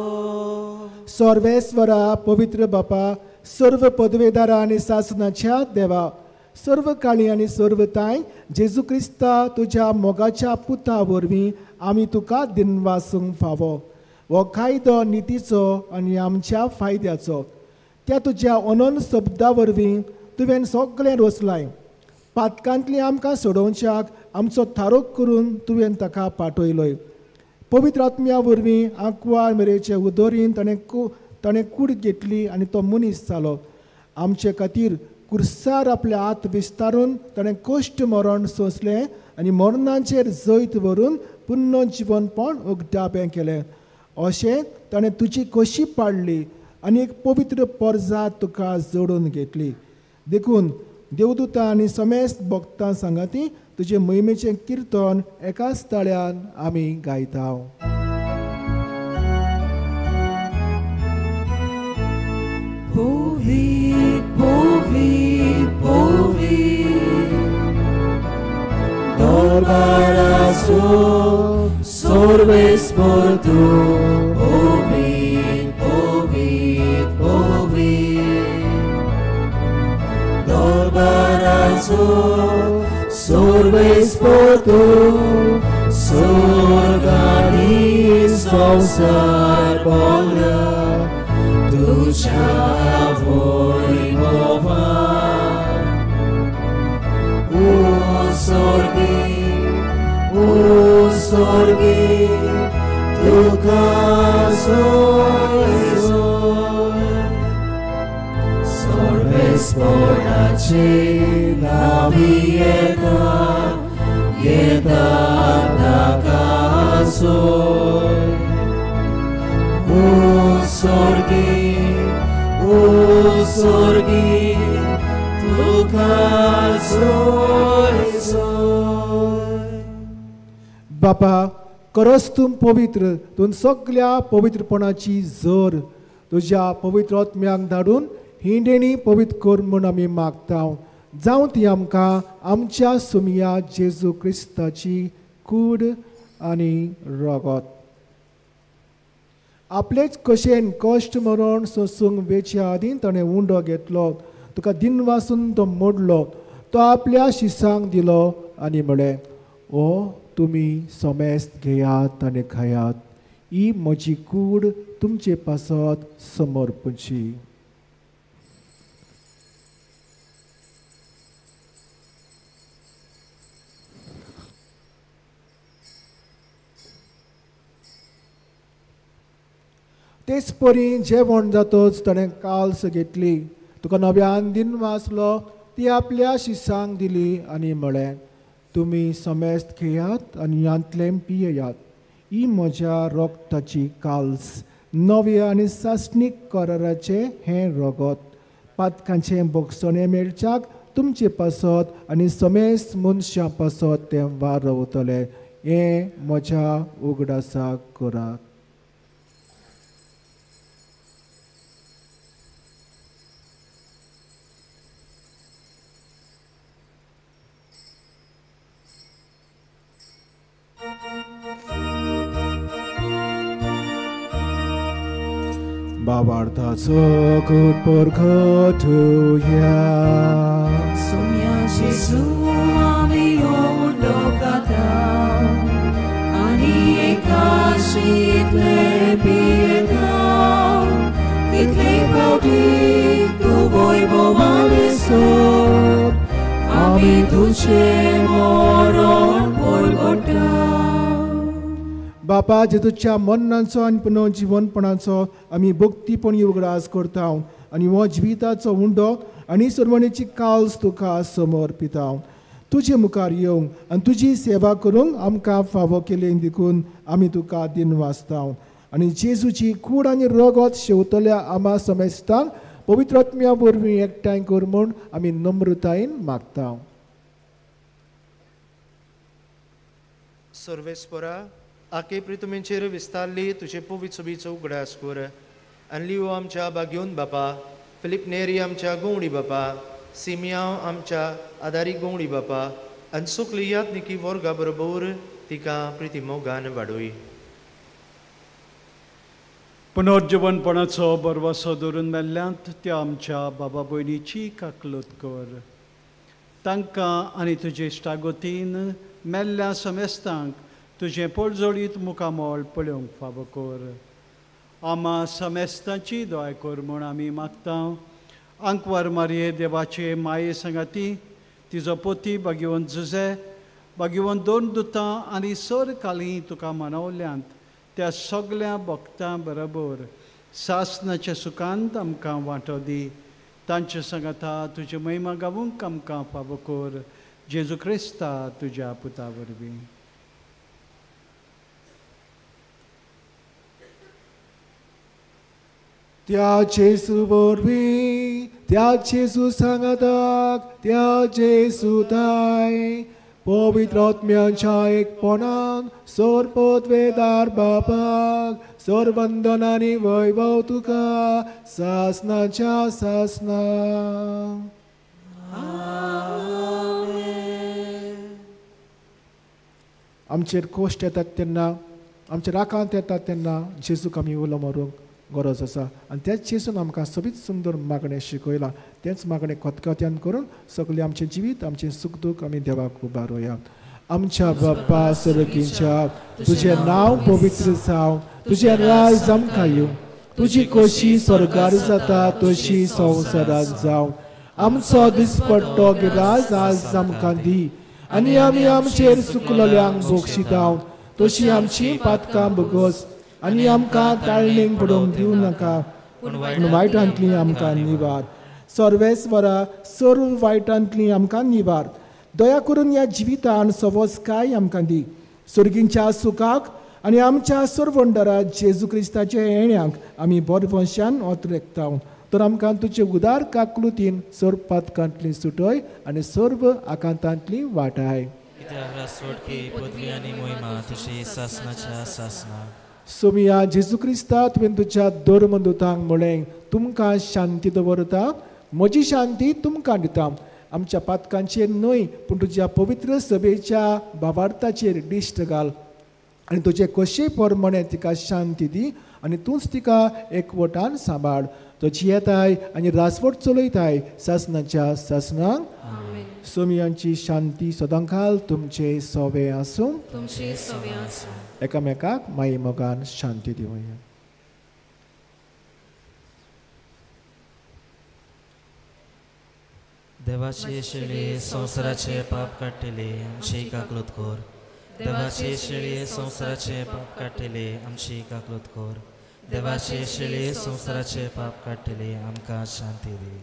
S5: सर्वेस्वरा पवित्र बापा, सर्व पदवेदारा आनी सासनाच्या देवा, सर्व काळी आनी सर्व ताय जेजू क्रिस्ता तुज्या मोगाच्या पुता वरवीं आमी तुका दिनवासूंक फावो. हो कायदो नितीचो आनी आमच्या फायद्याचो. त्या तुज्या अनंत शब्दा वरवीं तुवें सगळें रचलाय. पातकांतली आमकां सोडोवच्याक आमचो थारोक करून तुवें ताका पाठयलोय. पवित्र आत्म्या वरवीं आंकवार मेरेचे उदोरीन ताणें कूड घेतली आनी तो मनीस जालो. आमचे खातीर कुर्सार आपले हात विस्तारून ताणें कश्ट मरण सोंसलें आनी मरणाचेर जैत व्हरून पुण्य जिवनपण उगडापें केलें. अशें ताणें तुजी कशी पाडली आनी एक पवित्र परजा तुका जोडून घेतली. देखून देवदूता आनी समेस्त भक्तां सांगाती तुजे मोहिमेचें किर्तन एकाच ताळ्यान आमी गायता.
S4: दरबाराचो सर्वेस्पर तूं पवित्र पवित्र पवित्र. दरबाराचो सर्वेस्पर तूं स्वर्गानी संवसार पावला तुज्या वैभवान. उत्सर्गी उत्सर्गी तुका जय जय. सर्वेस्पराचे नांवी येता येता ताका जय. उत्सर्गी उत्सर्गी तुका जय जय.
S5: बापा करस तूं पवित्र, तूं सगल्या पवित्रपणाची जर तुज्या पवित्र आत्म्याक धाडून ही देणी पवित्र कर म्हूण आमी मागता. जावं ती आमकां आमच्या सुमया जेजू क्रिस्ताची कूड आनी रगत. आपलेच कशेन कश्ट मरण सोंसूंक वेच्या आदीं ताणें उंडो घेतलो, तुका दिनवासून तो मोडलो, तो आपल्या शिसांक दिलो आनी म्हळें, ओ तुमी समेस्त घेयात आनी खायात, ही म्हजी कूड तुमचे पासत समर्पची. तेच परी जेवण जातच ताणें काल्स घेतली, तुका नव्यान दिनवासलो, ती आपल्या शिसांक दिली आनी म्हळें, तुमी समेस्त घेयात आनी ह्यांतलें पियेयात, ही म्हज्या रगताची काल्स, नव्या आनी सासणीक कराराचें हें रगत, पातकांचें भोगसणें मेळच्याक तुमचे पासत आनी समेस्त मनशां पासत तें वारवतलें. हें म्हज्या उगडासाक करात. बाबार्थाचो परगटुया.
S4: सुम्या जेजू आमी उंडो खाता आनी एकाशींतले पियेता, तितले फावटी तूं वैभवान सोद आमी तुजें मरण परगटा.
S5: बापा जेजूच्या मरणाचो आनी पुनर्जिवनपणाचो आमी भक्तीपणी उगडास करता आनी हो जिविताचो उंडो आनी सर्वणेची काल्स तुका समर्पिता. तुजे मुखार येवंक आनी तुजी सेवा करूंक आमकां फावो केली देखून आमी तुका दिनवासता. आनी जेजूची कूड आनी रगत शेवतल्या आमा समेस्तांक पवित्र आत्म्या वरवीं एकठांय कर म्हूण आमी नम्रतायेन मागता.
S7: सर्वेस्परा आके प्रितुमेचेर विस्तारली तुजे पवित्र सोबीचो उगडास कर आनी लिओ आमच्या बागेवन बापा, फिलीप नेरी आमच्या गोवणी बापा, सिमियांव आमच्या आदारी गोवणी बापा आनी सुकली यात्निकी वर्गा बरोबर तिका प्रिती मोगान वाडोय.
S9: पुनर्जिवनपणाचो बरवासो धरून मेल्ल्यांत त्या आमच्या बाबा भयणीची काकलूत कर. तांकां आनी तुजे इश्टागतीन मेल्ल्या समेस्तांक तुजें पोळजोळीत मुखामळ पळोवंक फावो कर. आमा समेस्तांची दया कर म्हूण आमी मागता. आंकवार मारये देवाचे माये सांगाती तिजो पोती बागेवन जुजे बागेवन दोन दुतां आनी सर काली तुका मनवल्यांत त्या सगल्या भक्तां बरोबर सासनाच्या सुखांत आमकां वांटो दी. तांचे सांगाता तुजे महिमा गावूंक आमकां फावो कर. जेजू क्रिस्ता तुज्या पुता वरवीं.
S5: त्या जेजू वरवीं, त्या जेजू सांगाताक, त्या जेजू ताय पवित्र आत्म्याच्या एकपणान सर्वपदवेदार बापाक सर्वंदन आनी वैभव तुका सासनाच्या सासना. आमचेर कोश्ट येतात तेन्ना, आमचेर आकांत येतात तेन्ना जेजूक आमी उलो मारूंक गरज आसा आनी त्याच जेजून आमकां सोबीत सुंदर मागणें शिकयलां. तेंच मागणें खतखत्यान करून सगळें आमचें जिवीत आमचें सूख दूख आमी देवाक उबारुया. आमच्या बापा सर्गीच्या, तुजें नांव पवित्र जावं, तुजें राज आमकां येवं, तुजी खोशी स्वर्गार जाता तशी संवसारांत जावं. आमचो दिसपट्टो गिराज आज आमकां दी आनी आमी आमचेर चुकलेल्यांक बक्षिता तशी आमची पातकां भोगोस आनी आमकां ताळणेक पडोवंक दिवं नाका, पूण वायटांतली आमकां निवार. सर्वेस्वरा, सर्व वायटांतली आमकां निवार. दया करून ह्या जिवितान सवसकाय आमकां दी. सर्गींच्या सुखाक आनी आमच्या सर्वंडरा जेजू क्रिस्ताच्या येण्याक आमी बरवंशान ओतरेकता. तर आमकां तुजे उदार काकलुतीन सर्व पातकांतली सुटय आनी सर्व आकांतांतली वाटाय. सोमिया जेजू क्रिस्ता, तुवें तुज्या धर्मदूतांक म्हळें, तुमकां शांती दवरता, म्हजी शांती तुमकां दिता. आमच्या पातकांचेर न्हय पूण तुज्या पवित्र सभेच्या भावार्थाचेर दिश्ट घाल आनी तुजे कशे प्रमाणे तिका शांती दी आनी तूंच तिका एकवटान सांबाळ. तो जियेताय आनी रासवट चलयताय सासनाच्या सासनाक. सोमियांची शांती सदांकाल तुमचे सोवे आसूं. एकामेकाक माई मोगान शांती दिवया.
S10: देवाचे शेळये संवसाराचे पाप काडटले आमची काकलूत कर. देवाचे शेळये संवसाराचे पाप काडटले आमची काकलूत कर. देवाचे शेळये संवसाराचे पाप काडटले आमकां शांती दी.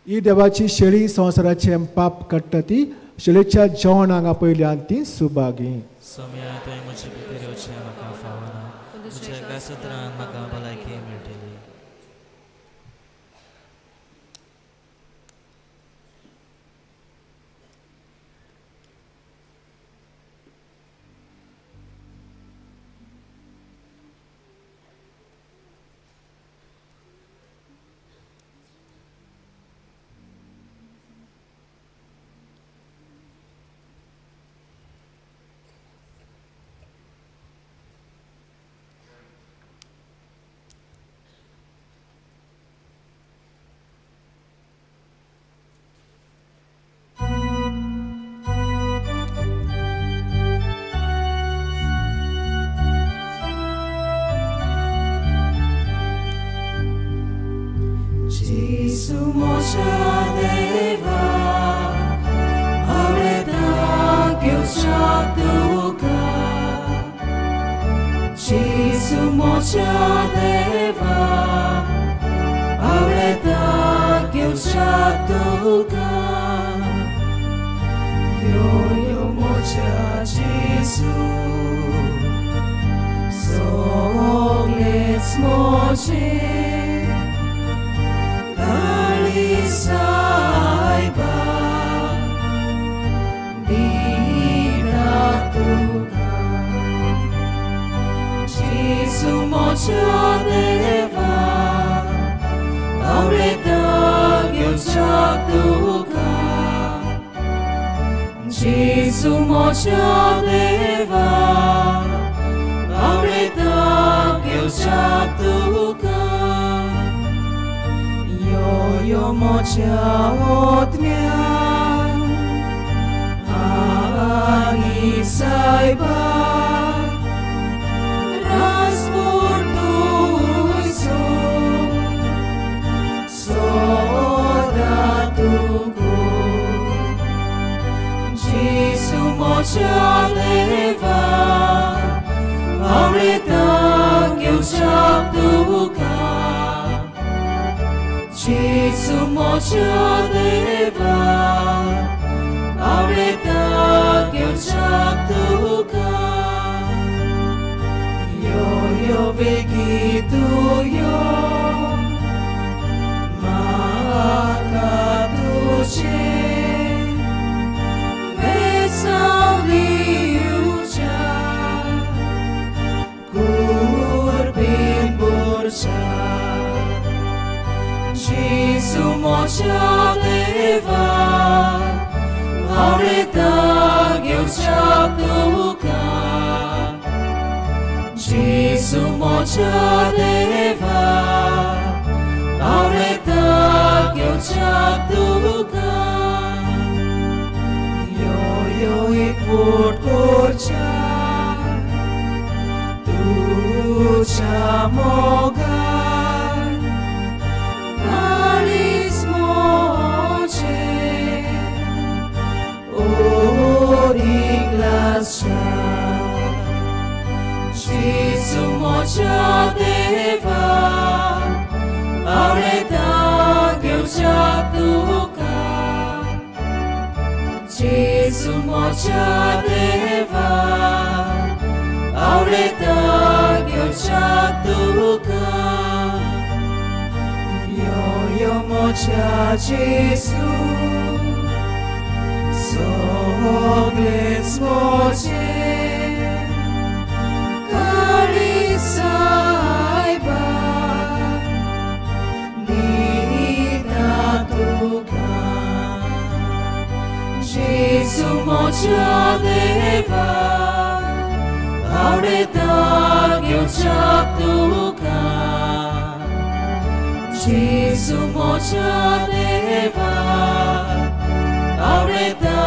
S5: ही देवाची शेळी संवसाराचे पाप काडटा ती शेळीच्या जेवण हांगा पयल्यान ती सुभागी.
S10: सोम्या, तुवें म्हजे भितर येवचें म्हाका फावना, तुज्या एका सत्रान म्हाका भलायकी मेळटली.
S4: Jesu moća देवा आवडता घेवच्याक तुका जेजू म्हज्या देवा आवडता घेवच्याक तुका यो यो एकवट करच्याक तुज्या मोगान काळीज म्हजें ओदीक लागच्या जेजू म्हज्या देवा आवडता घेवच्याक तुका जेजू म्हज्या देवा आवडता घेवच्याक तुका यो यो म्हज्या जेजू सगळेंच म्हजें काळीज सायबा दिता तुका जेजू म्हज्या देवा आवडता घेवच्याक तुका जेजू म्हज्या देवा आवडता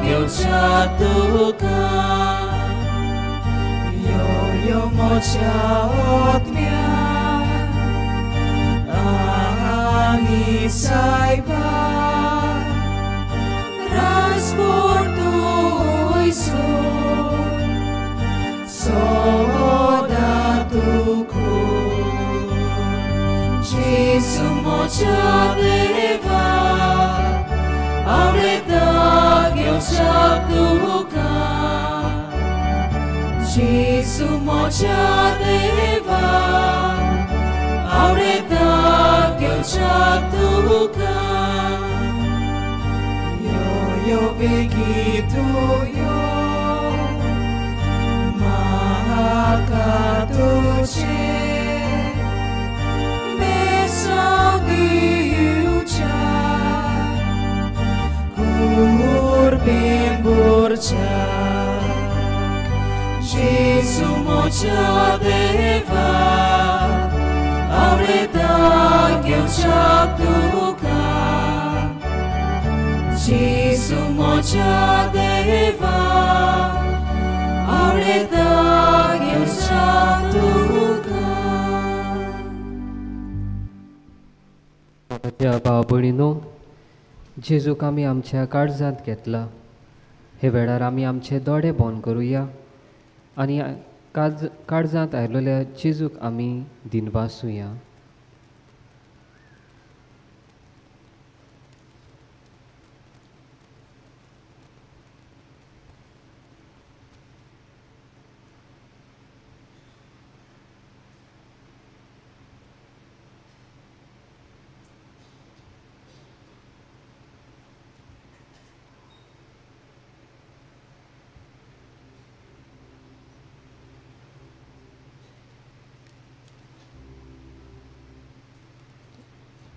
S4: घेवच्याक तुका यो यो म्हज्या आत्म्या आनी सायबा राजभर तुयसो सदां तुका जेजू म्हज्या देवा आवडता घेवच्याक तुका जेजू म्हज्या देवा आवडता घेवच्याक तुका यो यो बेगीन तूं यो म्हाका तुजें बेसांव दिवच्याक कुर्बेन भरच्याक जेजू म्हज्या देवा आवडता घेवच्याक तुका जेजू म्हज्या देवा आवडता घेवच्याक तुका.
S11: म्हज्या भाव भयणीनो, जेजूक आमी आमच्या काळजांत घेतला. हे वेळार आमी आमचे दोळे बंद करुया आनी काळजांत आयलेल्या जेजूक आमी दिनवासुया.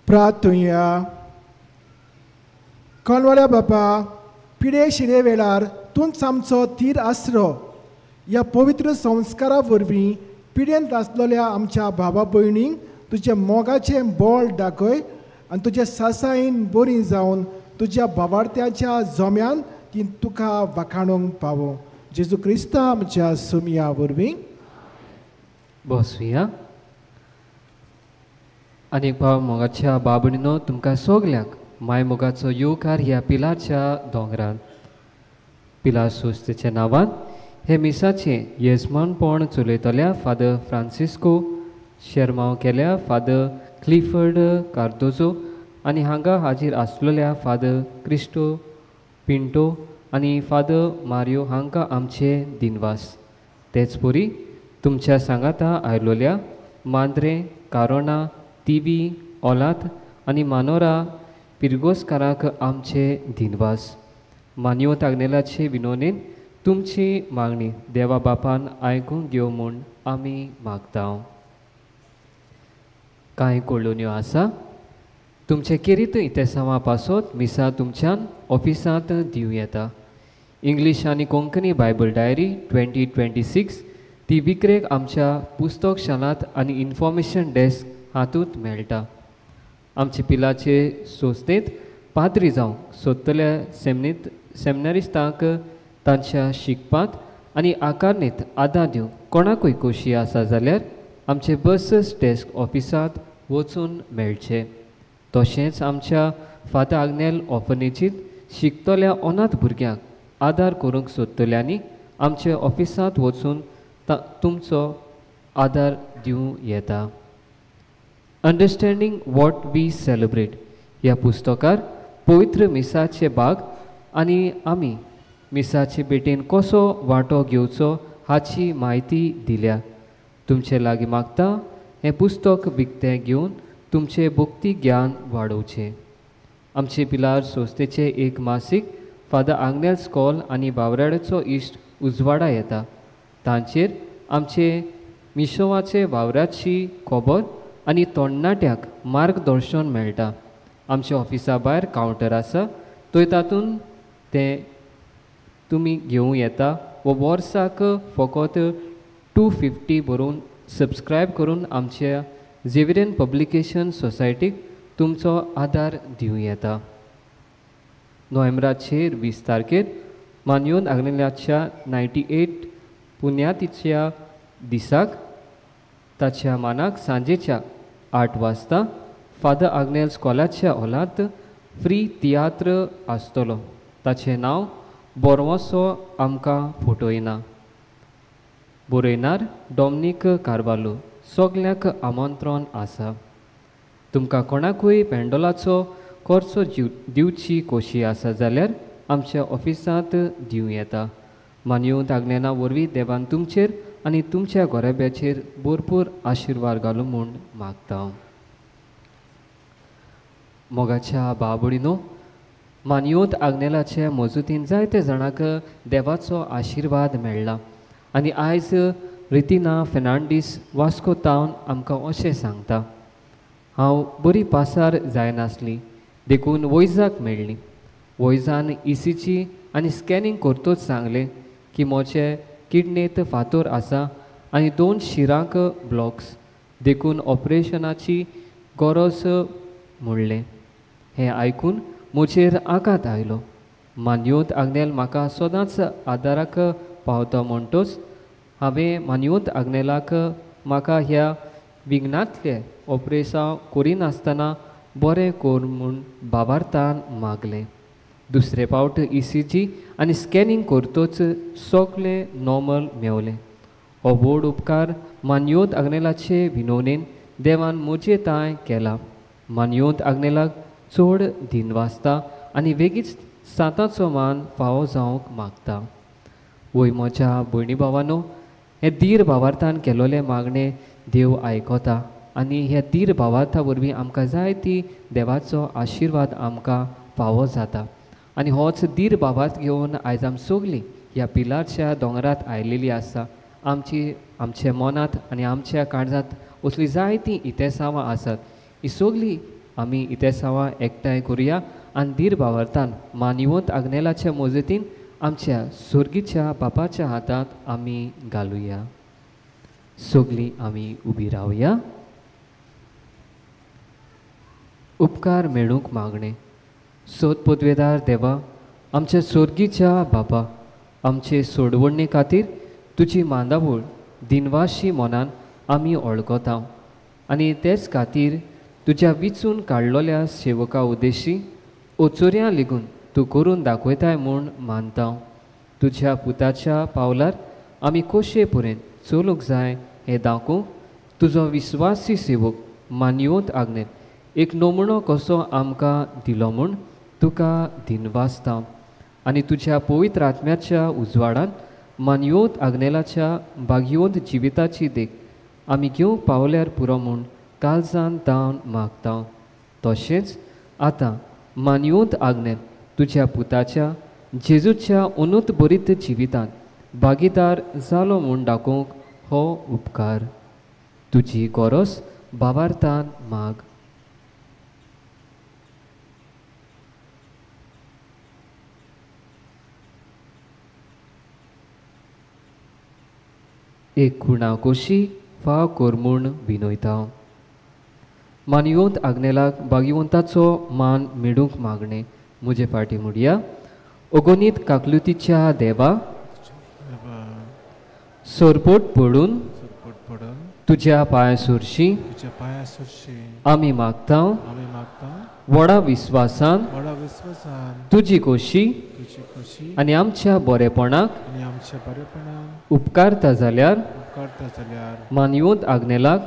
S5: प्रार्थुया. कोणवाल्या बापा, पिडे शिरे वेळार तूंच आमचो थीर आसरो. ह्या पवित्र संस्कारा वरवीं पिडेंत आसलेल्या आमच्या भावा भयणींक तुज्या मोगाचें बळ दाखय आनी तुज्या सासायेन बरी जावन तुज्या भावार्थ्याच्या जोम्यान ती तुका वाखाणूंक पावो. जेजू क्रिस्ता आमच्या सुमया वरवीं.
S11: बसुया. आनी भाव मोगाच्या बाबणीनो, तुमकां सगल्यांक माय मोगाचो येवकार ह्या पिलाच्या दोंगरान. पिलार सुस्तेच्या नांवान हे मिसाचें येजमानपण चलयतल्या फादर फ्रांसिस्को शेरमांव केल्या फादर क्लिफर्ड कार्दोजो आनी हांगा हाजीर आसलेल्या फादर क्रिस्टो पिंटो आनी फादर मारियो हांकां आमचे दिनवास. तेच परी तुमच्या सांगाता आयलोल्या मांद्रे, कारोणा, तिवी, ओलात आनी मानोरा पिरगोस्काराक आमचे दिनवास. मानयो तागनेलाचे विनोनेन तुमची मागणी देवा बापान आयकूंक घेवं म्हूण आमी मागता. कांय कळोवण्यो आसा. तुमचे केरीत इतेसांवा पासत मिसा तुमच्यान ऑफिसांत दिवं येता. इंग्लीश आनी कोंकणी बायबल डायरी 2026 ती विक्रेक आमच्या पुस्तक शालांत आनी इन्फॉर्मेशन डेस्क हातूंत मेळटा. आमचे पिलाचे संस्थेंत पाद्री जावंक सोदतल्या सेमिनारिस्तांक तांच्या शिकपांत आनी आकारणेंत आदार दिवंक कोणाकूय खोशी आसा जाल्यार आमचे बसस डेस्क ऑफिसांत वचून मेळचें. तशेंच आमच्या फादर आग्नेल ऑर्फनेजींत शिकतल्या अनाथ भुरग्यांक आदार करूंक सोदतल्यांनी आमच्या ऑफिसांत वचून तुमचो आदार दिवं येता. अंडरस्टँडींग what we celebrate ह्या पुस्तकार पवित्र मिसाचे भाग आनी आमी मिसाचे भेटेन कसो वांटो घेवचो हाची म्हायती दिल्या. तुमचे लागीं मागता हें पुस्तक विकतें घेवन तुमचें भक्ती ज्ञान वाडोवचें. आमचे पिलार संस्थेचें एक मासीक फादर आग्नेल स्कॉल आनी बावराड्याचो इश्ट उजवाडा येता. तांचेर आमचे मिशोवाचे वावराची खबर आनी तरणाट्यांक मार्गदर्शन मेळटा. आमच्या ऑफिसा भायर कावंटर आसा थंय तातूंत तें तुमी घेवं येता व वर्साक फकत 250 बरोवन सबस्क्रायब करून आमच्या झेवियरियन पब्लिकेशन सोसायटीक तुमचो आदार दिवं येता. नोव्हेंबराचेर 20 तारखेर मानयोन आग्नेलाच्या 98 पुण्यातीच्या दिसाक ताच्या मानाक सांजेच्या 8 वाजता फादर आग्नेल स्कॉलाच्या हॉलांत फ्री तियात्र आसतलो. ताचें नांव बोरवसो आमकां फटयना. बरयणार डॉमनीक कार्वालो. सगल्यांक आमंत्रण आसा. तुमकां कोणाकूय पेंडोलाचो खर्चो दिवची खोशी आसा जाल्यार आमच्या ऑफिसांत दिवं येता. मानयोन आग्नेला वरवीं देवान तुमचेर आनी तुमच्या घराब्याचेर भरपूर आशिर्वाद घालूं म्हूण मागता. मोगाच्या बाबडीनो, मानयोत आग्नेलाचे मजुतीन जायते जाणांक देवाचो आशिर्वाद मेळ्ळा आनी आयज रितिना फेर्नांडीस वास्को तावन आमकां अशें सांगता, हांव बरी पासार जायनासली देखून वैजाक मेळ्ळी. वैजान ECG आनी स्कॅनिंग करतोच सांगलें की म्हजे किडनेंत फातोर आसा आनी 2 शिरांक ब्लॉक्स, देखून ऑपरेशनाची गरज म्हणलें. हें आयकून म्हजेर आघात आयलो. मानयोत आग्नेल म्हाका सदांच आदाराक पावता म्हणटोच हांवें मानयोत आग्नेलाक म्हाका ह्या विघ्नांतलें ऑपरेसांव करिनासतना बरें कर म्हूण बाबार्थान मागलें. दुसरे फावट ECG आनी स्कॅनिंग करतोच सगळें नॉर्मल मेवलें. हो व्हड उपकार मानयोत आग्नेलाचे विनवणेन देवान म्हजे तांय केला. मानयोत आग्नेलाक चड दिनवासता आनी वेगीच सांताचो मान फावो जावंक मागता. वय म्हज्या भयणी भावानो, हें धीर भावार्थान केलोलें मागणें देव आयकता आनी ह्या धीर भावार्था वरवीं आमकां जायती देवाचो आशिर्वाद आमकां फावो जाता. आनी होच धीर भावार्थ घेवन आयज आमी सगळीं ह्या पिलारच्या दोंगरात आयलेली आसा. आमची आमच्या मनांत आनी आमच्या काळजांत असलीं जायतीं इतेसांवां आसात. ही सगळीं आमी इतेसांवां एकठांय करुया आनी धीर भावार्थान मानवंत आग्नेलाच्या मजतीन आमच्या सोर्गीच्या बापाच्या हातांत आमी घालुया. सगळीं आमी उबी रावया. उपकार मेळूंक मागणें. सोद पदवेदार देवा, आमच्या सोर्गीच्या बापा, आमचे सोडवणे खातीर तुजी मांदावळ दिनवाशी मनान आमी वळखता आनी तेच खातीर तुज्या विचून काडलोल्या सेवका उद्देशी ओचोऱ्यां लेगून तूं करून दाखयताय म्हूण मानता. तुज्या पुताच्या पावलार आमी कशे पर्यंत चलूंक जाय हें दाखोवंक तुजो विस्वासी सेवक मानयोत आग्नेल एक नमुनो कसो आमकां दिलो म्हूण तुका दिनवासता आनी तुज्या पवित्र आत्म्याच्या उजवाडान मानयोत आग्नेलाच्या भाग्यवंत जिविताची देख आमी घेवंक पावल्यार पुरो म्हूण काळजान तावन मागता. तशेंच आतां मानयोत आग्नेल तुज्या पुताच्या जेजूच्या उन्नत बरीत जिवितांत भागीदार जालो म्हूण दाखोवंक हो उपकार तुजी गरज भावार्थान माग. एक खुणा कोशी फाव कोर म्हूण विनयता. मानयोंत आग्नेलाक भाग्यवंताचो मान मेडूंक मागणें म्हजे फाटी मुडया. अगोनीत काकलुतीच्या देवा, सरपोट पडून तुज्या पांया सुरशी आमी मागता, व्हडा विस्वासान तुजी खोशी आनी आमच्या बरेपणाक उपकारता जाल्यार मानयोंत आग्नेलाक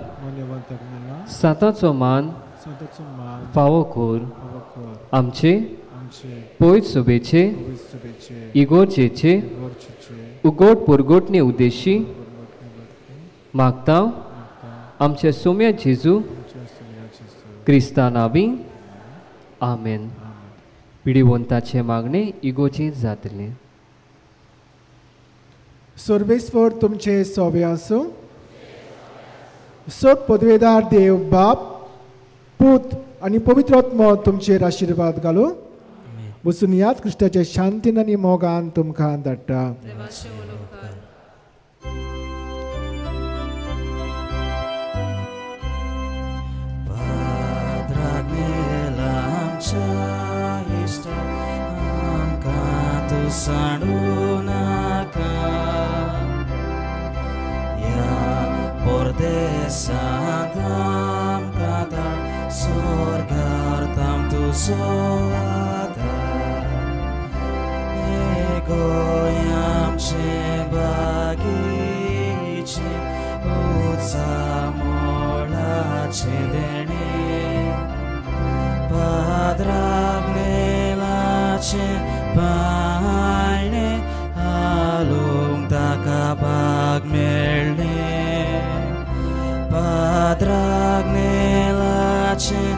S11: सांताचो मान फावो कोर. आमचे पयत सोबेचे इगोर्जेचे उगोट पुरगोटणे उद्देशी मागता आमच्या सोम्या जेजू क्रिस्ता नावी. आमेन. पिडिवंताचे मागणे इगोर्जेंत जातलें.
S5: सर्वेस्वर तुमचे सोवे आसूं. सत पदवेदार देव बाप, पूत आनी पवित्र आत्मो तुमचेर आशिर्वाद घालूं. वचून याद क्रिस्ताच्या शांतीन आनी मोगान तुमकां धाडटा.
S10: सांडू नाका ह्या परदेसांत आमकां धाड, स्वर्गार थाम तुजो आदार. हें गोंय आमचें बागीचें, उंचा मोळाचें देणें, पाद्राक नेलाचें पायणें, हालूंक ताका भाग मेळ्ळें. पाद्राक नेलाचें